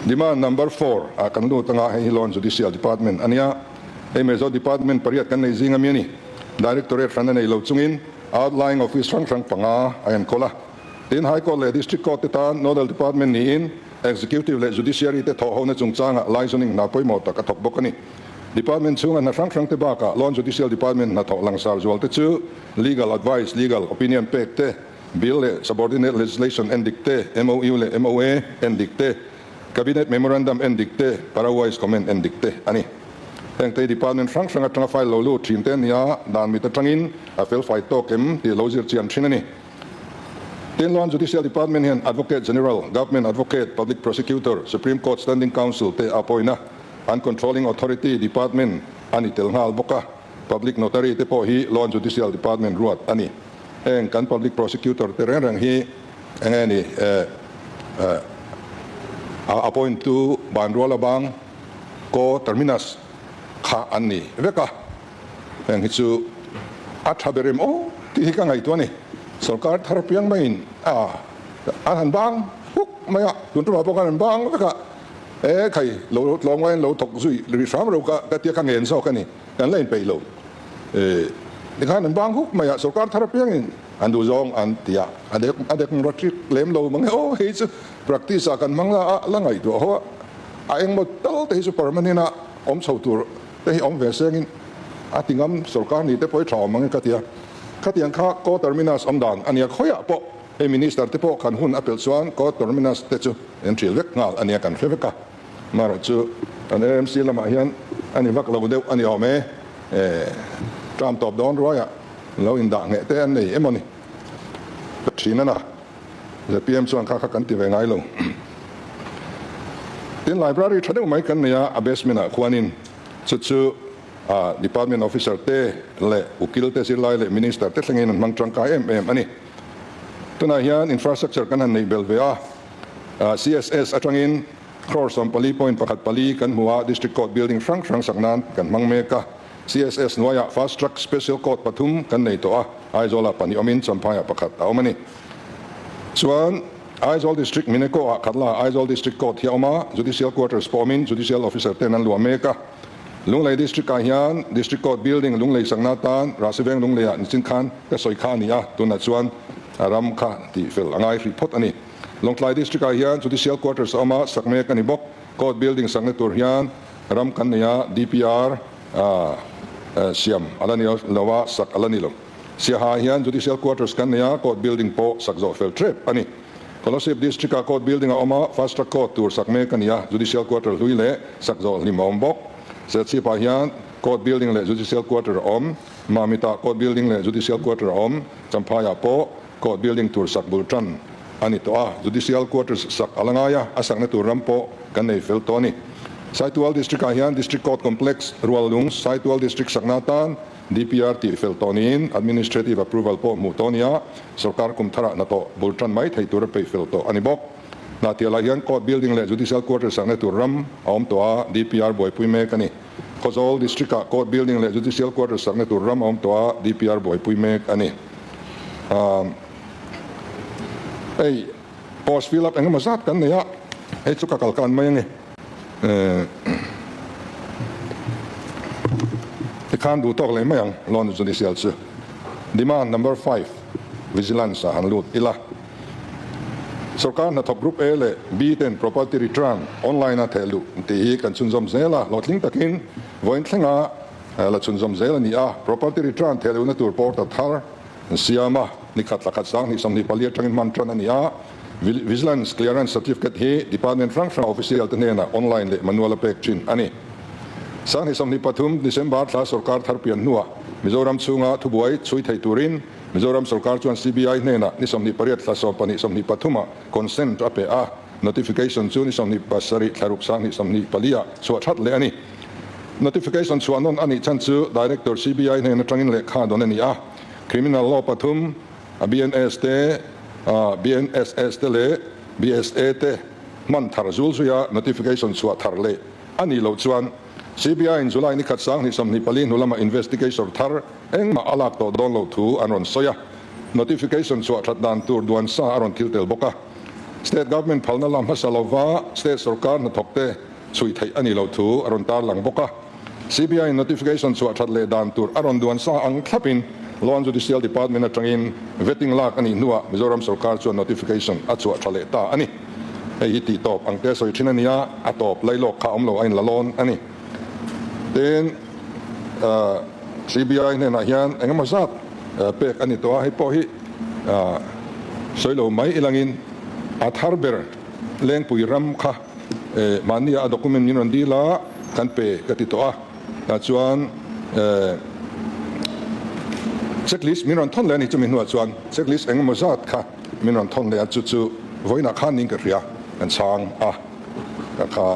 Demand number four ah kan lut anga hei hi Law and Judicial Department a nia. Hei Mizo Department pariat kan nei zing ami a ni. Directorate hran a nei lo chungin outlying office hrang hrang panga a enkawl a. Tin High Court leh District Court te tan Nodal Department niin Executive leh Judiciary te thawhhona chungchangah liaisoning hna pawimawh tak a thawk bawk a ni. Department chhunga hna hrang hrang te bakah Law and Judicial Department hnathawh langsar zual te chu Legal Advice, Legal Opinion pek te, Bill leh Subordinate Legislation en dik te, MOU leh MOA en dik te, Cabinet Memorandum en dik te, Para-wise Comment en dik te a ni. Heng te hi Department hrang hrang atanga file lo lut thin te a ni a, dan mit atangin a felfai tawk em tih lo zir chian thin a ni. Tin, Law and Judicial Department hian Advocate General, Government Advocate, Public Prosecutor, Supreme Court Standing Counsel te a pawina an Controlling Authority Department a ni tel nghal bawk a. Public Notary te pawh hi Law and Judicial Department ruat a ni. Heng kan Public Prosecutor te reng reng hi eng nge ni a appoint tu Banruala bang Co Terminus kha an ni vek a. Heng hi chu a tha ber em aw tih hi ka ngaihtuah a ni. Sorkar thar piang maiin a an han bang huk mai a, tun tumah pawh khan an bang vek a, e khai lo tlawm ngaiin lo thawk zui ri hram ro ka ka tia ka ngen zawk a ni, kan la inpeih lo. E tikhan an bang huk mai a, sorkar thar piangin an duh zawng an ti a, a dek a dek rawt lem lo mang e aw hei chu practice ah kan hmang la a, la ngaihtuah ho a, a engmaw tal te hi chu permanent a awm chho tur. Te hi awm ve sengin a ti ngam sorkar ni te pawh hi tha awm ang e ka ti a. Khatiang kha Co Terminus awm dan a nia khawiah pawh hei Minister te pawh khan hun a pelh chuan Co Terminus te chu an hril vek nghal a nia kan hre vek a. Amaherawh chu kan AMC lamah hian a ni vak lo deuh a ni awm e. Term tawp dawn ruaiah lo indah ngheh te an nei emaw ni ka thin a na. Zpm chuan kha kha kan ti ve ngai lo. Tin, library tha deuh mai kan nei a, a basement ah khuanin chu chu department officer te leh ukil te zirlai leh minister te thlengin an hmang tangkai em em a ni. Tunah hian infrastructure kan han neih belh ve a, CSS atangin crore 14.14 kan hmu a, district court building hrang hrang sak nan kan hmang mek a. CSS hnuaiah Fast Track Special Court pathum kan nei tawh a, Aizawlah pahnih awmin Champhaiah pakhat a awm a ni. Chuan Aizawl District Mineko ah Khatla Aizawl District Court hi a awm a, Judicial Quarters pawh awmin Judicial Officer ten an luah mek a. Lunglei District ah hian District Court Building Lunglei sakna atan Rahsiveng Lungleiah nichin khan ka sawi kha a ni a, tunah chuan a ram kha tih fel a ngai hrih phawt a ni. Lawngtlai District ah hian Judicial Quarters a awm a, sak mek a ni bawk. Court Building sakna tur hian ram kan nei a, DPR siam a la ni lo a, sak a la ni lo. Siaha hian Judicial Quarters kan nei a, Court Building pawh sak zawh fel tep a ni. Kolasib District-ah Court Building a awm a, Fast Track Court tur sak mek a ni a, Judicial Quarter hlui leh sak zawh hlim a awm bawk. Serchhipah hian Court Building leh Judicial Quarter a awm, Mamitah Court Building leh Judicial Quarter a awm, Champhaiah pawh Court Building tur sak bul tan a ni tawh a, Judicial Quarters sak a la ngai a, a sakna tur ram pawh kan nei fel tawh a ni. Saitual District-ah hian District Court Complex, Ruallung, Saitual District sakna atan DPR tih fel tawh niin Administrative Approval pawh hmuh tawh a ni a, sorkar kum tharah hnathawh bul tan mai thei tura peih fel tawh a ni bawk. Hnahtialah hian Court Building leh Judicial Quarters sakna tur ram a awm tawh a, DPR buaipui mek a ni. Khawzawl District-ah Court Building leh Judicial Quarters sakna tur ram a awm tawh a, DPR buaipui mek a ni. Hei post fill up engemaw zat kan nei a, hei chu ka kal kan mai ange. Tikhan duh tawk leh mai ang loan judicial chu. Demand number five vigilance ah han lut ila. Sorkar hnathawk group A leh B ten property return online a theh luh tih hi kan chhunzawm zel a, hlawhtling takin vawiin thlenga la chhunzawm zel a ni a. Property return theh luhna tur portal thar an siam a, ni khat thla khat 2024 atangin hman tan a ni a. Vigilance Clearance Certificate hi Department hrang hrang official te hnenah online leh manual a pek thin a ni. 2023 December thla sorkar thar pian hnuah Mizoram chhunga thubuai chhui thei turin Mizoram sorkar chuan CBI hnenah ni 28 thla 12 23 ah consent a pe a, notification chu ni 27 thla ruk 2024 ah chhuah that leh a ni. Notification chhuah nawn a nih chhan chu Director CBI hnen atangin lehkha dawn a ni a, Criminal Law pathum, a BNS te, BNSS te leh BSA te hman thar zul zuia notification chhuah thar leh a nih loh chuan CBI in July ni khat 2024 hnu lama investigation thar engmah a lak tawh dawn loh thu an rawn sawi a. Notification chhuah that dan tur duan sa a rawn thil tel bawk a. State Government phalna la hmasa lova State sorkar hnathawkte chhui theih a nih loh thu a rawn tarlang bawk a. CBI in notification chhuah that leh dan tur a rawn duan sa ang thlapin Law and Judicial Department atangin vetting lak a nih hnuah Mizoram sorkar chuan notification a chhuah tha leh ta a ni. Hei hi tih tawp ang te sawi thin a nia, a tawp lailawk kha awm lo a inla lawn a ni. Tin, CBI hnenah hian engemaw zat pek a ni tawh a, hei pawh hi sawi lo mai ilangin a thar ber Lengpui ram kha mahnia a document min rawn dil a, kan pe ka ti tawh a, tah chuan checklist min rawn thawn leh a ni chumi hnuah chuan checklist engemaw zat kha min rawn thawn leh a, chu chu vawiinah khan niin ka hria kan chhang a, ka kha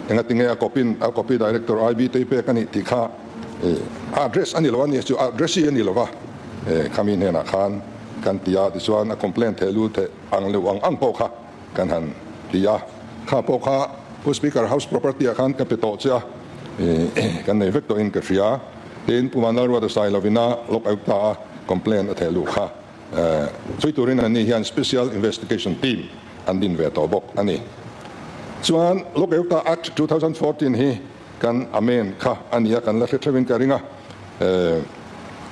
engatinge a copy a copy director IB te pek a nih tih kha a address a ni lo a ni chu address hi a ni lo va, khami hnenah khan kan ti a tichuan a complaint theh lu theh ang leuh ang ang pawh kha kan han ti a, kha pawh kha Pu Speaker House Property ah khan ka pe tawh che a, kan nei vek tawhin ka hria. Tin, Pu Vanlalruata Sailovina lawk auh ta a, complaint a theh luh kha chhui turin anni hian Special Investigation Team an din ve tawh bawk a ni. Chuan Lok Ayukta Act 2014 hi kan amend kha a ni a, kan la hre theuhin ka ring a.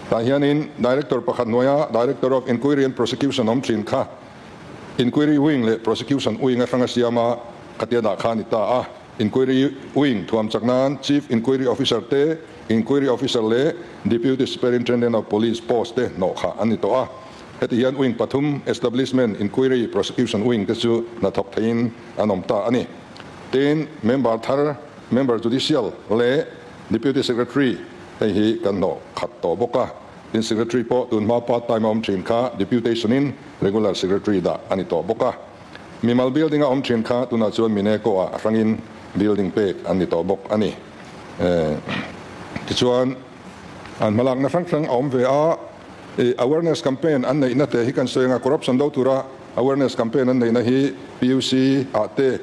Tah hianin Director pakhat hnuaia Director of Inquiry and Prosecution awm thin kha Inquiry Wing leh Prosecution Wing a hrang a siam a, khatia dah kha a ni ta a. Inquiry Wing thuam chak nan Chief Inquiry Officer te, Inquiry Officer leh Deputy Superintendent of Police post te hnawh kha an ni tawh a. Heti hian Wing pathum, Establishment, Inquiry, Prosecution Wing te chu hnathawk theiin an awm ta a ni. Tin, Member thar, Member Judicial leh Deputy Secretary hei hi kan hnawh khat tawh bawk a. Tin, Secretary pawh tunhma part time a awm thin kha Deputation in Regular Secretary dah a ni tawh bawk a. Mimal building a awm thin kha tunah chuan Mineco ah a hrangin building pek an ni tawh bawk a ni. Tichuan, an hmalakna hrang hrang a awm ve a, awareness campaign an neihna te hi kan sawi anga corruption do tura awareness campaign an neihna hi PUC ah te,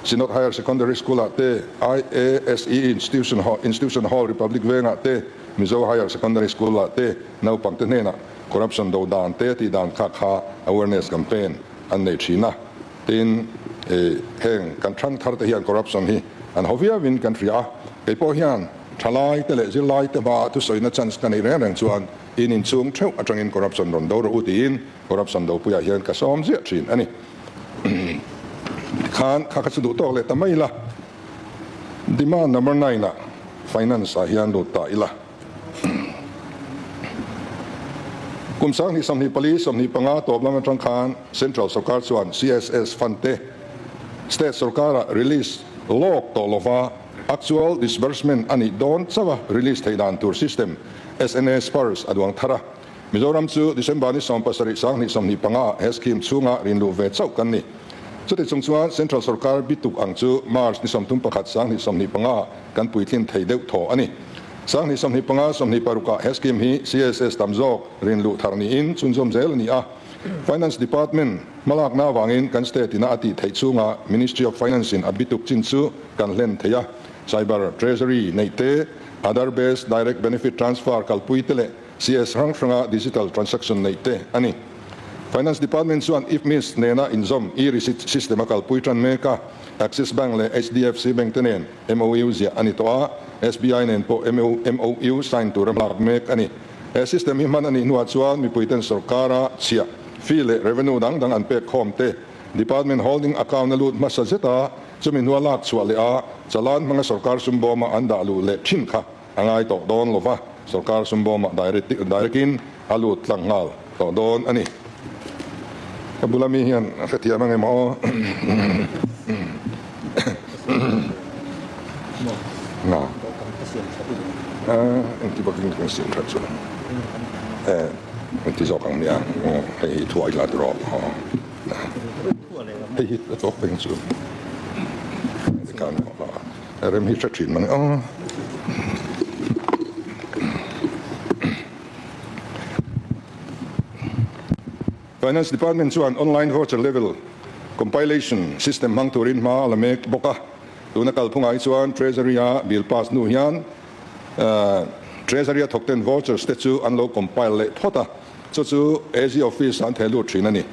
Synod Higher Secondary School ah te, IASE Institution Institution Hall Republic Vengah te, Mizo Higher Secondary School ah te naupang te hnenah corruption do dan te tih dan kha kha awareness campaign an nei thin a. Tin, heng kan thang thar te hian corruption hi an haw viauin kan hria a, kei pawh hian thalai te leh zirlai te hmaah thusawina chance ka nei reng reng chuan in inchhung theuh atangin corruption rawn do rawh u tiin corruption dopuiah hian ka sawm ziah thin a ni. Tikhan kha kha chu duh tawk leh ta mai ila, demand number nine ah finance ah hian lut ta ila. Kum 2024, 25 tawp lam atang khan Central sorkar chuan CSS fund te State sorkara release lawk tawh lova actual disbursement a nih dawn chauh a release theih dan tur system SNA Spurs a duang thar a. Mizoram chu December ni 17 2025 ah he scheme chhunga rinluh ve chauh kan ni. Chuti chung chuan Central sorkar bituk ang chu March ni 31 2025 ah kan puitlin thei deuh thaw a ni. 2025, 26 ah he scheme hi CSS tam zawk rinluh thar niin chhunzawm zel a ni a. Finance Department hmalakna avangin kan state ina a tih theih chhunga Ministry of Finance in a bituk chin chu kan hlen thei a. Cyber Treasury neih te, Aadhaar based direct benefit transfer kalpui te leh CS hrang hranga digital transaction neih te a ni. Finance Department chuan IFMIS nena inzawm e-receipt system a kalpui tan mek a, Axis Bank leh HDFC Bank te nen MOU ziah a ni tawh a, SBI nen pawh MOU sign tura hmalak mek a ni. He system hi hman a nih hnuah chuan mipuiten sorkara chhiah, fee leh revenue dang dang an pek khawm te, Department holding account a lut hmasa zet a, chumi hnua lak chhuah leh a, chalan hmanga sorkar sumbawma an dah luh leh thin kha a ngai tawh dawn lo va, sorkar sumbawmah direct-in a lut tlang nghal tawh dawn a ni. Ka bula mi hian a hrethiam ang em aw? Na. Engti bakin kan siam that chu. Engti zawk ang nia, hei hi thuai la tawh rawh. Hei hi a tawk veng chu. Rem hi hre thin mang aw. Finance Department chuan online voucher level compilation system hmang turin hma a la mek bawk a. Tuna kalphungah hi chuan Treasury-a bill pass hnu hian Treasury-a thawkten vouchers te chu an lo compile leh phawt a. Chu chu AG Office ah an theh lut thin a ni.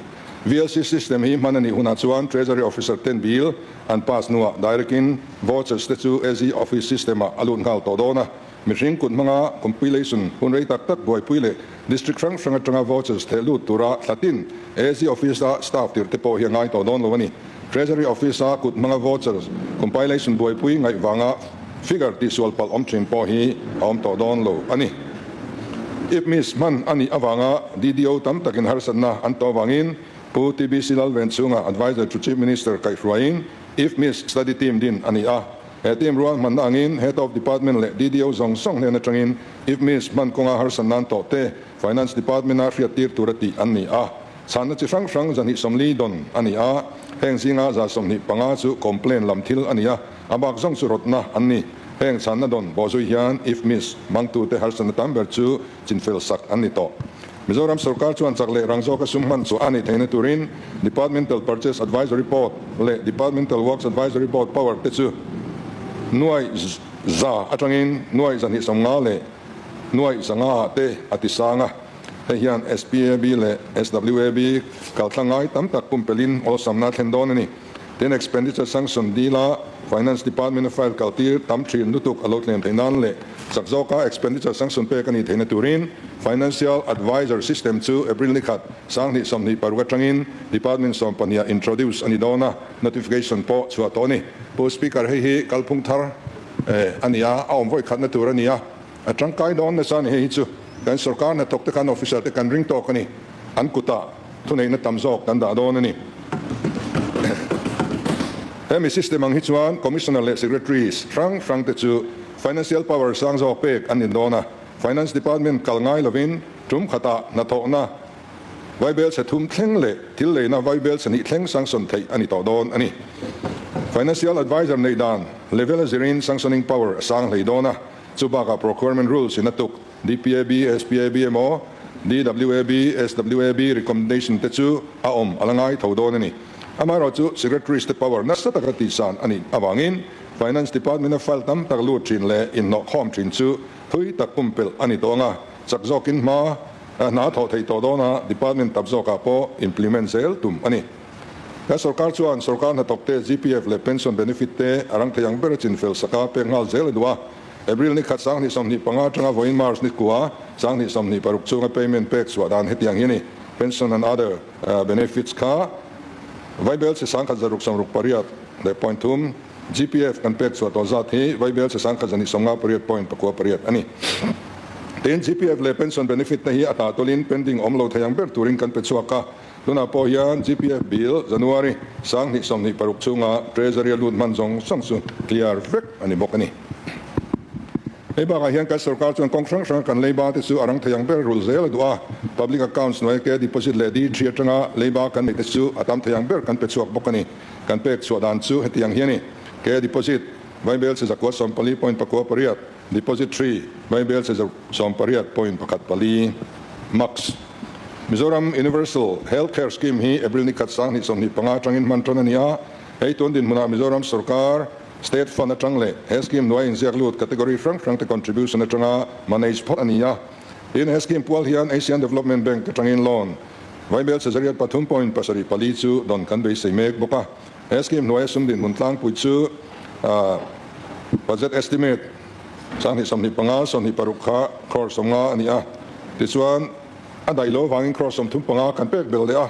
VLC system hi hman a nih hunah chuan Treasury Officer ten bill an pass hnuah direct in vouchers te chu AG Office system ah a lut nghal tawh dawn a. Mihring kut hmanga compilation hun rei tak tak buaipui leh District hrang hrang atanga vouchers theh lut tura thlatin AG Office a staff tirh te pawh hi a ngai tawh dawn lo a ni. Treasury Office a kut hmanga vouchers compilation buaipui ngaih vanga figure tihsual palh awm thin pawh hi a awm tawh dawn lo a ni. IPMIS hman a nih avanga DDO tam takin harsatna an tawh avangin Pu TBC Lalvenchhunga Adviser to Chief Minister kaihhruaiin IFMIS Study Team din a ni a. He team rual hmanna angin Head of Department leh DDO zawng zawng hnen atangin IFMIS hman kawnga harsatna an tawh te Finance Department-a hriattir tura tih an ni a. Chhanna chi hrang hrang 240 dawn a ni a, heng zinga 125 chu complaint lam thil a ni a, a bak zawng chu rawtna an ni. Heng chhanna dawn bawhzui hian IFMIS hmangtute harsatna tam ber chu chinfel sak an ni tawh. Mizoram sorkar chuan chak leh rang zawka sum hman chhuah a nih theihna turin Departmental Purchase Advisory Board leh Departmental Works Advisory Board power te chu nuai za atangin nuai 250 leh nuai 500 ah te a ti sang a. Hei hian SPAB leh SWAB kalthlang ngai tam tak pumpelhin awlsamna a thlen dawn a ni. Tin, expenditure sanction dila Finance Department a file kaltir tam thin lutuk a lo tlem theih nan leh chak zawka expenditure sanction pek a nih theihna turin Financial Advisor System chu April ni khat 2026 atangin Department 12 ah introduce a ni dawn a, notification pawh chhuah tawh a ni. Pu Speaker, hei hi kalphung thar a ni a, a awm vawi khatna tur a ni a, a tangkai dawn nasa a ni. Hei hi chu kan sorkar hnathawk te khan officer te kan ring tawk a ni, an kutah Thuneihna tam zawk kan dah dawn a ni. Hemi system ang hi chuan Commissioner leh Secretaries hrang hrang te chu financial power sang zawk pek an ni dawn a. Finance Department kal ngai lovin tum khatah hnathawhna vaibel chhe thum thleng leh thil leina vaibel chhe hnih thleng sanction theih a ni tawh dawn a ni. Financial Adviser neih dan level a zirin sanctioning power a sang hlei dawn a, chu bakah Procurement Rules in a tuk. DPAB, SPAB emaw DWAB, SWAB recommendation te chu a awm a la ngai tho dawn a ni. Amaherawhchu Secretaries te power nasa taka tihsan a nih avangin Finance Department a file tam tak lut thin leh inhnawhkhawm thin chu thui tak pumpelh a ni tawh ang a, chak zawkin hma hna thawh theih tawh dawn a, Department tam zawkah pawh implement zel tum a ni. Kan sorkar chuan sorkar hnathawkte GPF leh pension benefit te a rang thei ang ber a chinfel saka pek nghal zel a duh a. April ni khat 2025 atanga vawiin March ni kua 2026 chhunga payment pek chhuah dan hetiang hi a ni. Pension and other benefits kha Vaibel chhe 1668 leh point thum, GPF kan pek chhuah tawh zat hi Vaibel chhe 1258.98 a ni. Tin, GPF leh pension benefit te hi a tah tawlhin pending awm lo thei ang ber turin kan pe chhuak a. Tunah pawh hian GPF bill January 2026 chhunga Treasury a lut hman zawng zawng chu clear vek a ni bawk a ni. Hei bakah hian kan sorkar chuan kawng hrang hranga kan leiba te chu a rang thei ang ber rulh zel a duh a, Public Accounts hnuaia ke deposit leh D3 atanga leiba kan neih te chu a tam thei ang ber kan pe chhuak bawk a ni. Kan pek chhuah dan chu hetiang hi a ni, Ke deposit, Vaibel chhe 914.98, Deposit 3, Vaibel chhe 18.14, Max. Mizoram Universal Health Care Scheme hi April ni khat 2025 atangin hman tan a ni a, hei tun dinhmunah Mizoram sorkar State Fund atang leh he scheme hnuai inziak lut category hrang hrangte contribution atanga manage phawt a ni a. Tin, he scheme pual hian Asian Development Bank atangin loan Vaibel chhe 3.74 chu dawn kan beisei mek bawk a. He scheme hnuaia sum dinhmun tlangpui chu budget estimate 2025, 26 kha crore 50 a ni a, tichuan a daih lo avangin crore 35 kan pek belh leh a,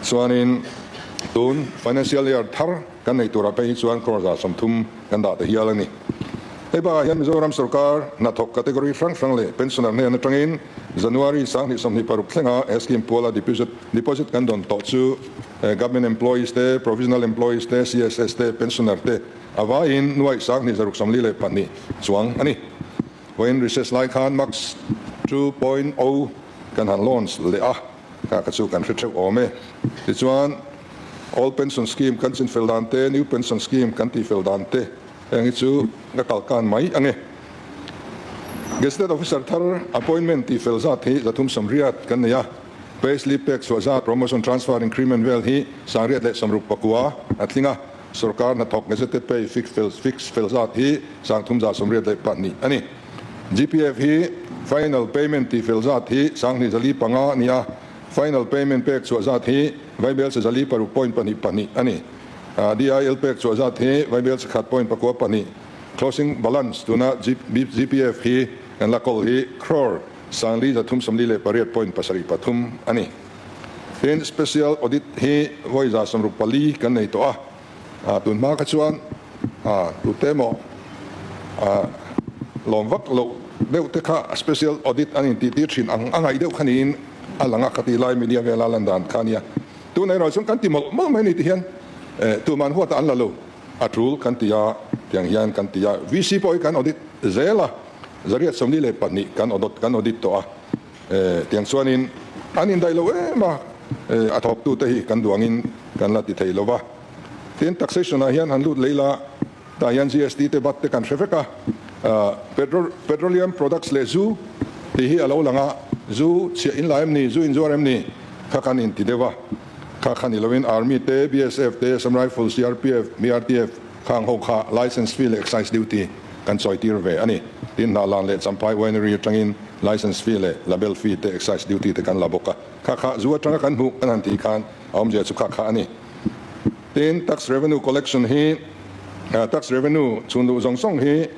chuanin tun financial year thar kan nei turah phei hi chuan crore 130 kan dah ta hial a ni. Hei bakah hian Mizoram sorkar hnathawk category hrang hrang leh pensioner hnen atangin January 2026 thlenga he scheme puala deposit deposit kan dawn tawh chu government employees te, provisional employees te, CSS te, pensioner te a vaiin nuaih 2642 chuang a ni. Vawiin recess lai khan Max 2.0 kan han launch leh a, kha kha chu kan hre theuh awm e. Tichuan Old Pension Scheme kan chinfel dan te, New Pension Scheme kan tihfel dan te, Heng hi chu ka kalkan mai ang e. Gazetted Officer thar appointment tih fel zat hi 380 kan nei a, pay slip pek chhuah zat, promotion transfer increment vel hi 669 a tling a, sorkar hnathawk gazetted pay fix fel fix fel zat hi 382 a ni. GPF hi final payment tihfel zat hi 2405 a ni a, final payment pek chhuah zat hi vaibelchhe 406.22 a ni. DIL pek chhuah zat hi vaibelchhe khat point pakua pahnih. Closing balance tuna GPF hi kan la kawl hi crore 5378.73 a ni. Tin, special audit hi vawi 64 kan nei tawh a, tun hma kha chuan tute emaw lawm vak loh deuh te kha special audit an intihtir thin ang a ngaih deuh kha niin a lang a, ka tih lai media vela lan dan kha a nia. Tunah erawh chuan kan ti mawlh mawlh mai a ni tih hian tuman huatah an la lo. A tul kan ti a, tiang hian kan ti a, VC pawh hi kan audit zel a, 142 kan audit kan audit tawh a, tiang chuanin an indaih lo em a, a thawktute hi kan duh angin kan la ti thei lo va. Tin, taxation ah hian han lut lei la, tah hian GST te vat te kan hre vek a, petroleum products leh zu tih hi a lo lang a, zu chhiah in la em ni, zu inzuar em ni kha kan inti deuh a. Kha kha ni loin Army te, BSF te, Assam Rifles, CRPF, BRTF khang ho kha Licence fee leh Excise Duty kan chawi tir ve a ni. Tin, Hnahlan leh Champhai Winery atangin Licence fee leh Label fee te, Excise Duty te kan la bawk a. Kha kha zu atanga kan hmuh kan han tih khan a awmzia chu kha kha a ni. Tin, Tax Revenue Collection hi Tax Revenue chhun luh zawng zawng hi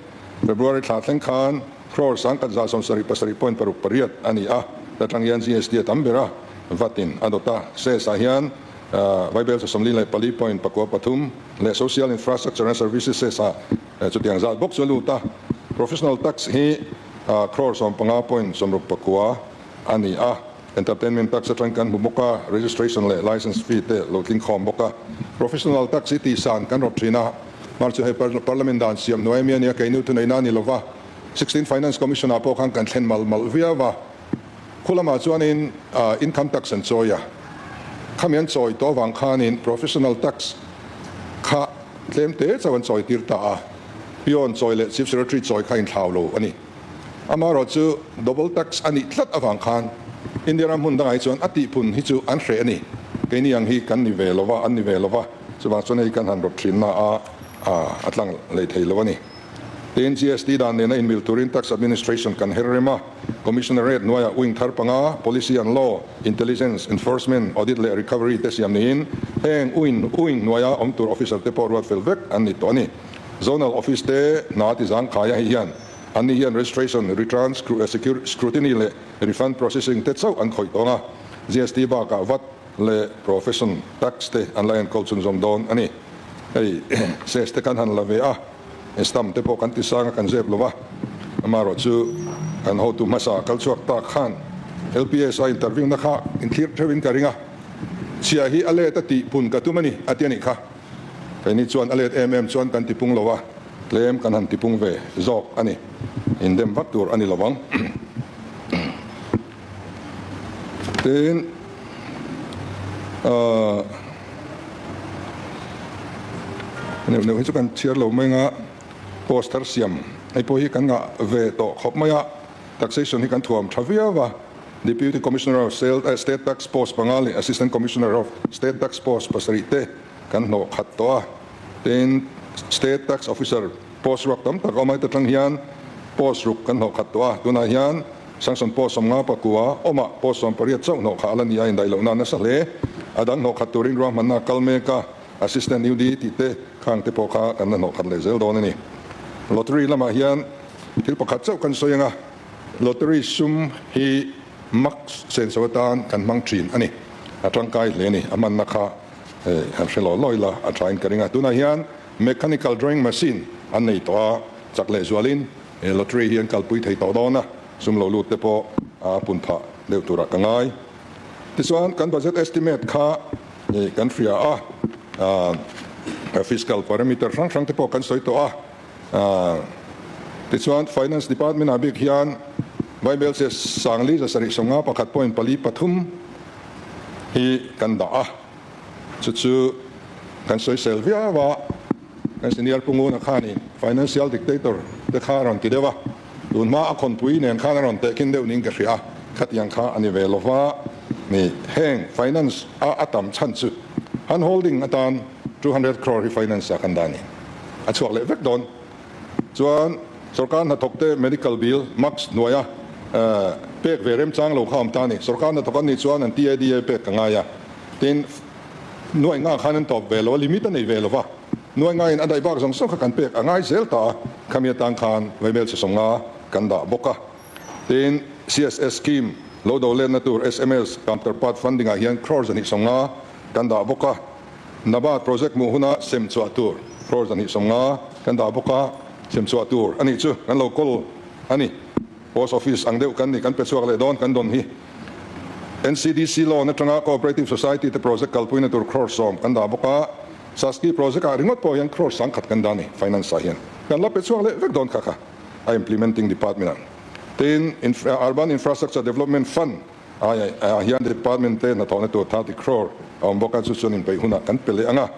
February thla thleng khan Crore 1777.68 a ni a, ta tang hian GST a tam ber a, vat in a dawt a. SES ah hian Vaibel 44.93 leh Social Infrastructure and Services SES ah chutiang zat bawk chu a lut a. Professional Tax hi Crore 15.69 a ni a, Entertainment Tax atang kan hmu bawk a, Registration leh License fee te lo tling khawm bawk a. Professional Tax hi tihsan kan rawt thin a, hmar chu hei Parliament dan siam hnuai ami a nia, keinu thuneihna a ni lova. Sixteen Finance Commission ah pawh khan kan thlen malh malh viau a, khu lamah chuanin Income Tax an chawi a, khami an chawi tawh avang khanin Professional Tax kha tlem te chauh an chawi tir ta a, Peon chawi leh Chief Secretary chawi kha inthlau lo a ni. Amaherawh chu Double Tax a nih tlat avang khan India ram hmun dangah hi chuan a tihpun hi chu an hreh a ni, keini ang hi kan ni ve lova, an ni ve lova, chuvang chuan hei kan han rawt thinna a a tlang lei thei lo a ni. Tin, GST dan nena inmil turin Tax Administration kan her rem a, Commissionerate hnuaiah wing thar panga, Policy and Law, Intelligence, Enforcement, Audit leh Recovery te siam niin heng wing wing hnuaia awm tur officer te pawh ruat fel vek an ni tawh a ni. Zonal Office te hna ti zangkhai a hei hian anni hian Registration, Return, Scrutiny leh Refund Processing te chauh an khawih tawng a, GST bakah vat leh Profession Tax te an la enkawl chhunzawm dawn a ni. Hei ses te kan han la ve a. Stamp te pawh kan ti sang a kan zep lo va, amaherawh chu kan hotu hmasa kal chhuak tak khan LPS a interview na kha inthlir theuh in ka ring a, chhia hi a let a tih pun ka tum a ni a ti a nih kha. Keini chuan a let em em chuan kan ti pung lo a, tlem kan han ti pung ve zawk a ni, indem vak tur a ni lo vang. Tin, ahh neuh neuh hi chu kan chhiar lo mai anga poster siam hei pawh hi kan ngah ve tawh khawp mai a, taxation hi kan thuam tha viau a, Deputy Commissioner of State Tax post panga leh Assistant Commissioner of State Tax post pasarih te kan hnawh khat tawh a, tin State Tax Officer post ruak tam tak a awm a, heta tang hian post ruk kan hnawh khat tawh a, tunah hian Sanction pawh 50 pakua awmah pawh 18 chauh hnawh kha a la ni a, indaih lohna nasa hle. A dang hnawh khat turin ruahmanna kal mek a, Assistant UD tih te khang te pawh kha kan la hnawh khat leh zel dawn a ni. Lottery lamah hian thil pakhat chauh kan sawi ang a, Lottery sum hi mak senso atan kan hmang thin a ni. A tangkai hle a ni, a hmanna kha han hre law law ila a thain ka ring a. Tunah hian Mechanical Drawing Machine an nei tawh a, chak leh zualin He lottery hi an kalpui thei tawh dawn a, sum lo lut te pawh a pun phah deuh turah ka ngai. Tichuan kan budget estimate kha kan hria a, fiscal parameter hrang hrang te pawh kan sawi tawh a. Tichuan finance department ah bik hian Vaibelche Sangli 751.43 hi kan dah a, chu chu kan sawisel viau a. Kan senior Pu Nguna khanin Financial Dictator te kha a rawn ti deuh a, tun hma a khawnpui nen khan a rawn tehkhin deuh niin ka hria a, khatiang kha a ni ve lo va ni. Heng finance a a tam chhan chu hand holding atan 200 crore hi finance ah kan dah a ni. A chhuak leh vek dawn chuan. Sorkar hnathawkte medical bill, max, hnuaia pek ve remchang lo kha awm ta a ni. Sorkar hnathawk an nih chuan an TADA pek ka ngai a, tin nuai nga khan an tawp ve lo a, limit a nei ve lo va, nuai ngaiin a daih bak zawng zawng kha kan pek a ngai zel ta a, khami atang khan vaimel chhe 50 kan dah bawk a. Tin, CSS scheme lo do letna tur sms counterpart funding ah hian crore 250 kan dah bawk a. NABARD project hmuh huna sem chhuah tur crore 250 kan dah bawk a, sem chhuah tur a nih chu kan lo kawl a ni. Post office ang deuh kan ni, kan pe chhuak leh dawn kan dawn hi. NCDC loan atanga Cooperative Society te project kalpuina tur crore 10 kan dah bawk a, Saski project ah ringawt pawh hian crore 1000 kan dah a ni, finance ah hian kan la pe chhuak leh vek dawn kha kha a implementing department ah. Tin, Urban Infrastructure Development Fund ah hian department te hnathawhna tur 30 crore a awm bawk a, chu chuan inpeih hunah kan pe leh ang a.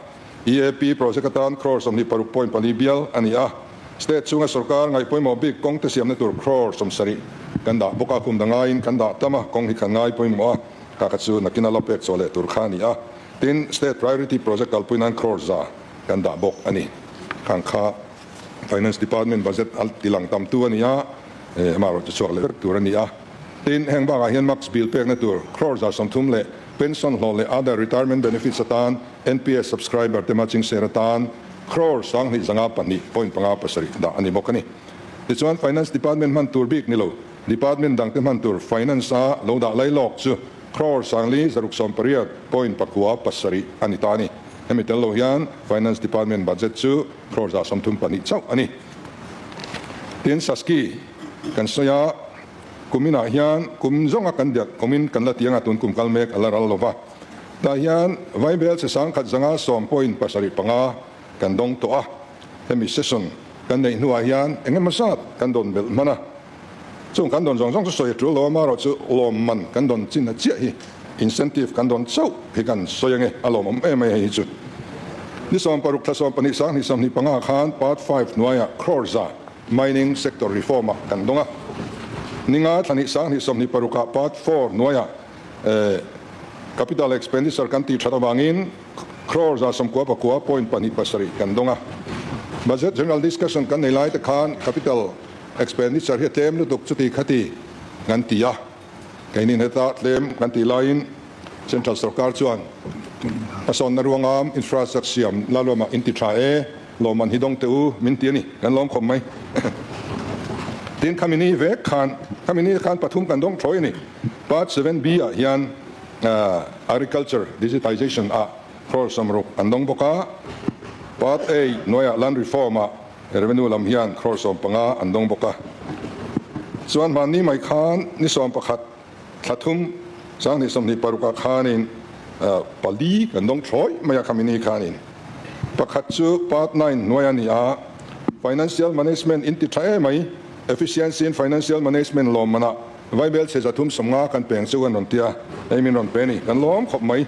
EAP project atan crore 26.4 bial a ni a, state chhunga sorkar ngaih pawimawh bik kawng te siamna tur crore 70 kan dah bawk a, kum dangaiin kan dah tam a, kawng hi kan ngai pawimawh a, kha kha chu nakina la pek chhuah leh tur kha a ni a. Tin, state priority project kalpui nan crore 100 kan dah bawk a ni. Khang kha Finance Department budget a ti lang tam tu a ni a, amaherawh chu chhuak leh vek tur a ni a. Tin, heng bakah hian max bill pekna tur crore 130 leh pension hlawh leh other retirement benefits atan NPS subscriber te matching share atan crore 2552.57 dah a ni bawk a ni. Tichuan, Finance Department hman tur bik ni lo, Department dangte hman tur Finance a lo dah lai lawk chu crore 5608.97 a ni ta a ni. Hemi tel lo hian Finance Department budget chu crore 132 chauh a ni. Tin, Saski kan sawi a, kuminah hian kum zawnga kan diak kumin kan la ti anga tun kum kal mek a la ral lo va. Tah hian Vaibel che 1110.75 kan dawng tawh a, hemi session kan neih hnuah hian eng emaw zat kan dawn belh hman a. Chung kan dawn zawng zawng chu sawi a tul lo a, amaherawh chu lawmman kan dawn chin a chiah hi incentive kan dawn chauh hi kan sawi ange, a lawmawm em mai hei hi chu. Ni 16 thla 12 2025 khan Part 5 hnuaiah crore za mining sector reform ah kan dawng a, ni nga thla hnih 2026 ah Part 4 hnuaiah capital expenditure kan tih that avangin crore 99.27 kan dawng a. Budget general discussion kan nei lai te khan capital Expenditure hi a tlem lutuk chuti khati kan ti a, keinin heta tlem kan tih laiin Central sorkar chuan hmasawnna ruangam infrastructure siam la luamah in ti tha e, lawmman hi dawng teh u min ti a ni, kan lawm khawp mai. Tin, khami ni vek khan, khami ni khan pathum kan dawng thawi a ni. Part 7B ah hian Agriculture Digitization ah crore 60 an dawng bawk a, Part A hnuaiah Land Reform ah Revenue lam hian crore 15 an dawng bawk a. Chuan hmanni mai khan ni 11 thla thum 2026 ah khanin pali kan dawng thlawi mai a khami ni khanin. Pakhat chu Part 9 hnuai a ni a, Financial Management in ti tha em mai, Efficiency in Financial Management lawmman ah Vaibel chhe 350 kan peng chu an rawn ti a, hei min rawn pe a ni, kan lawm khawp mai.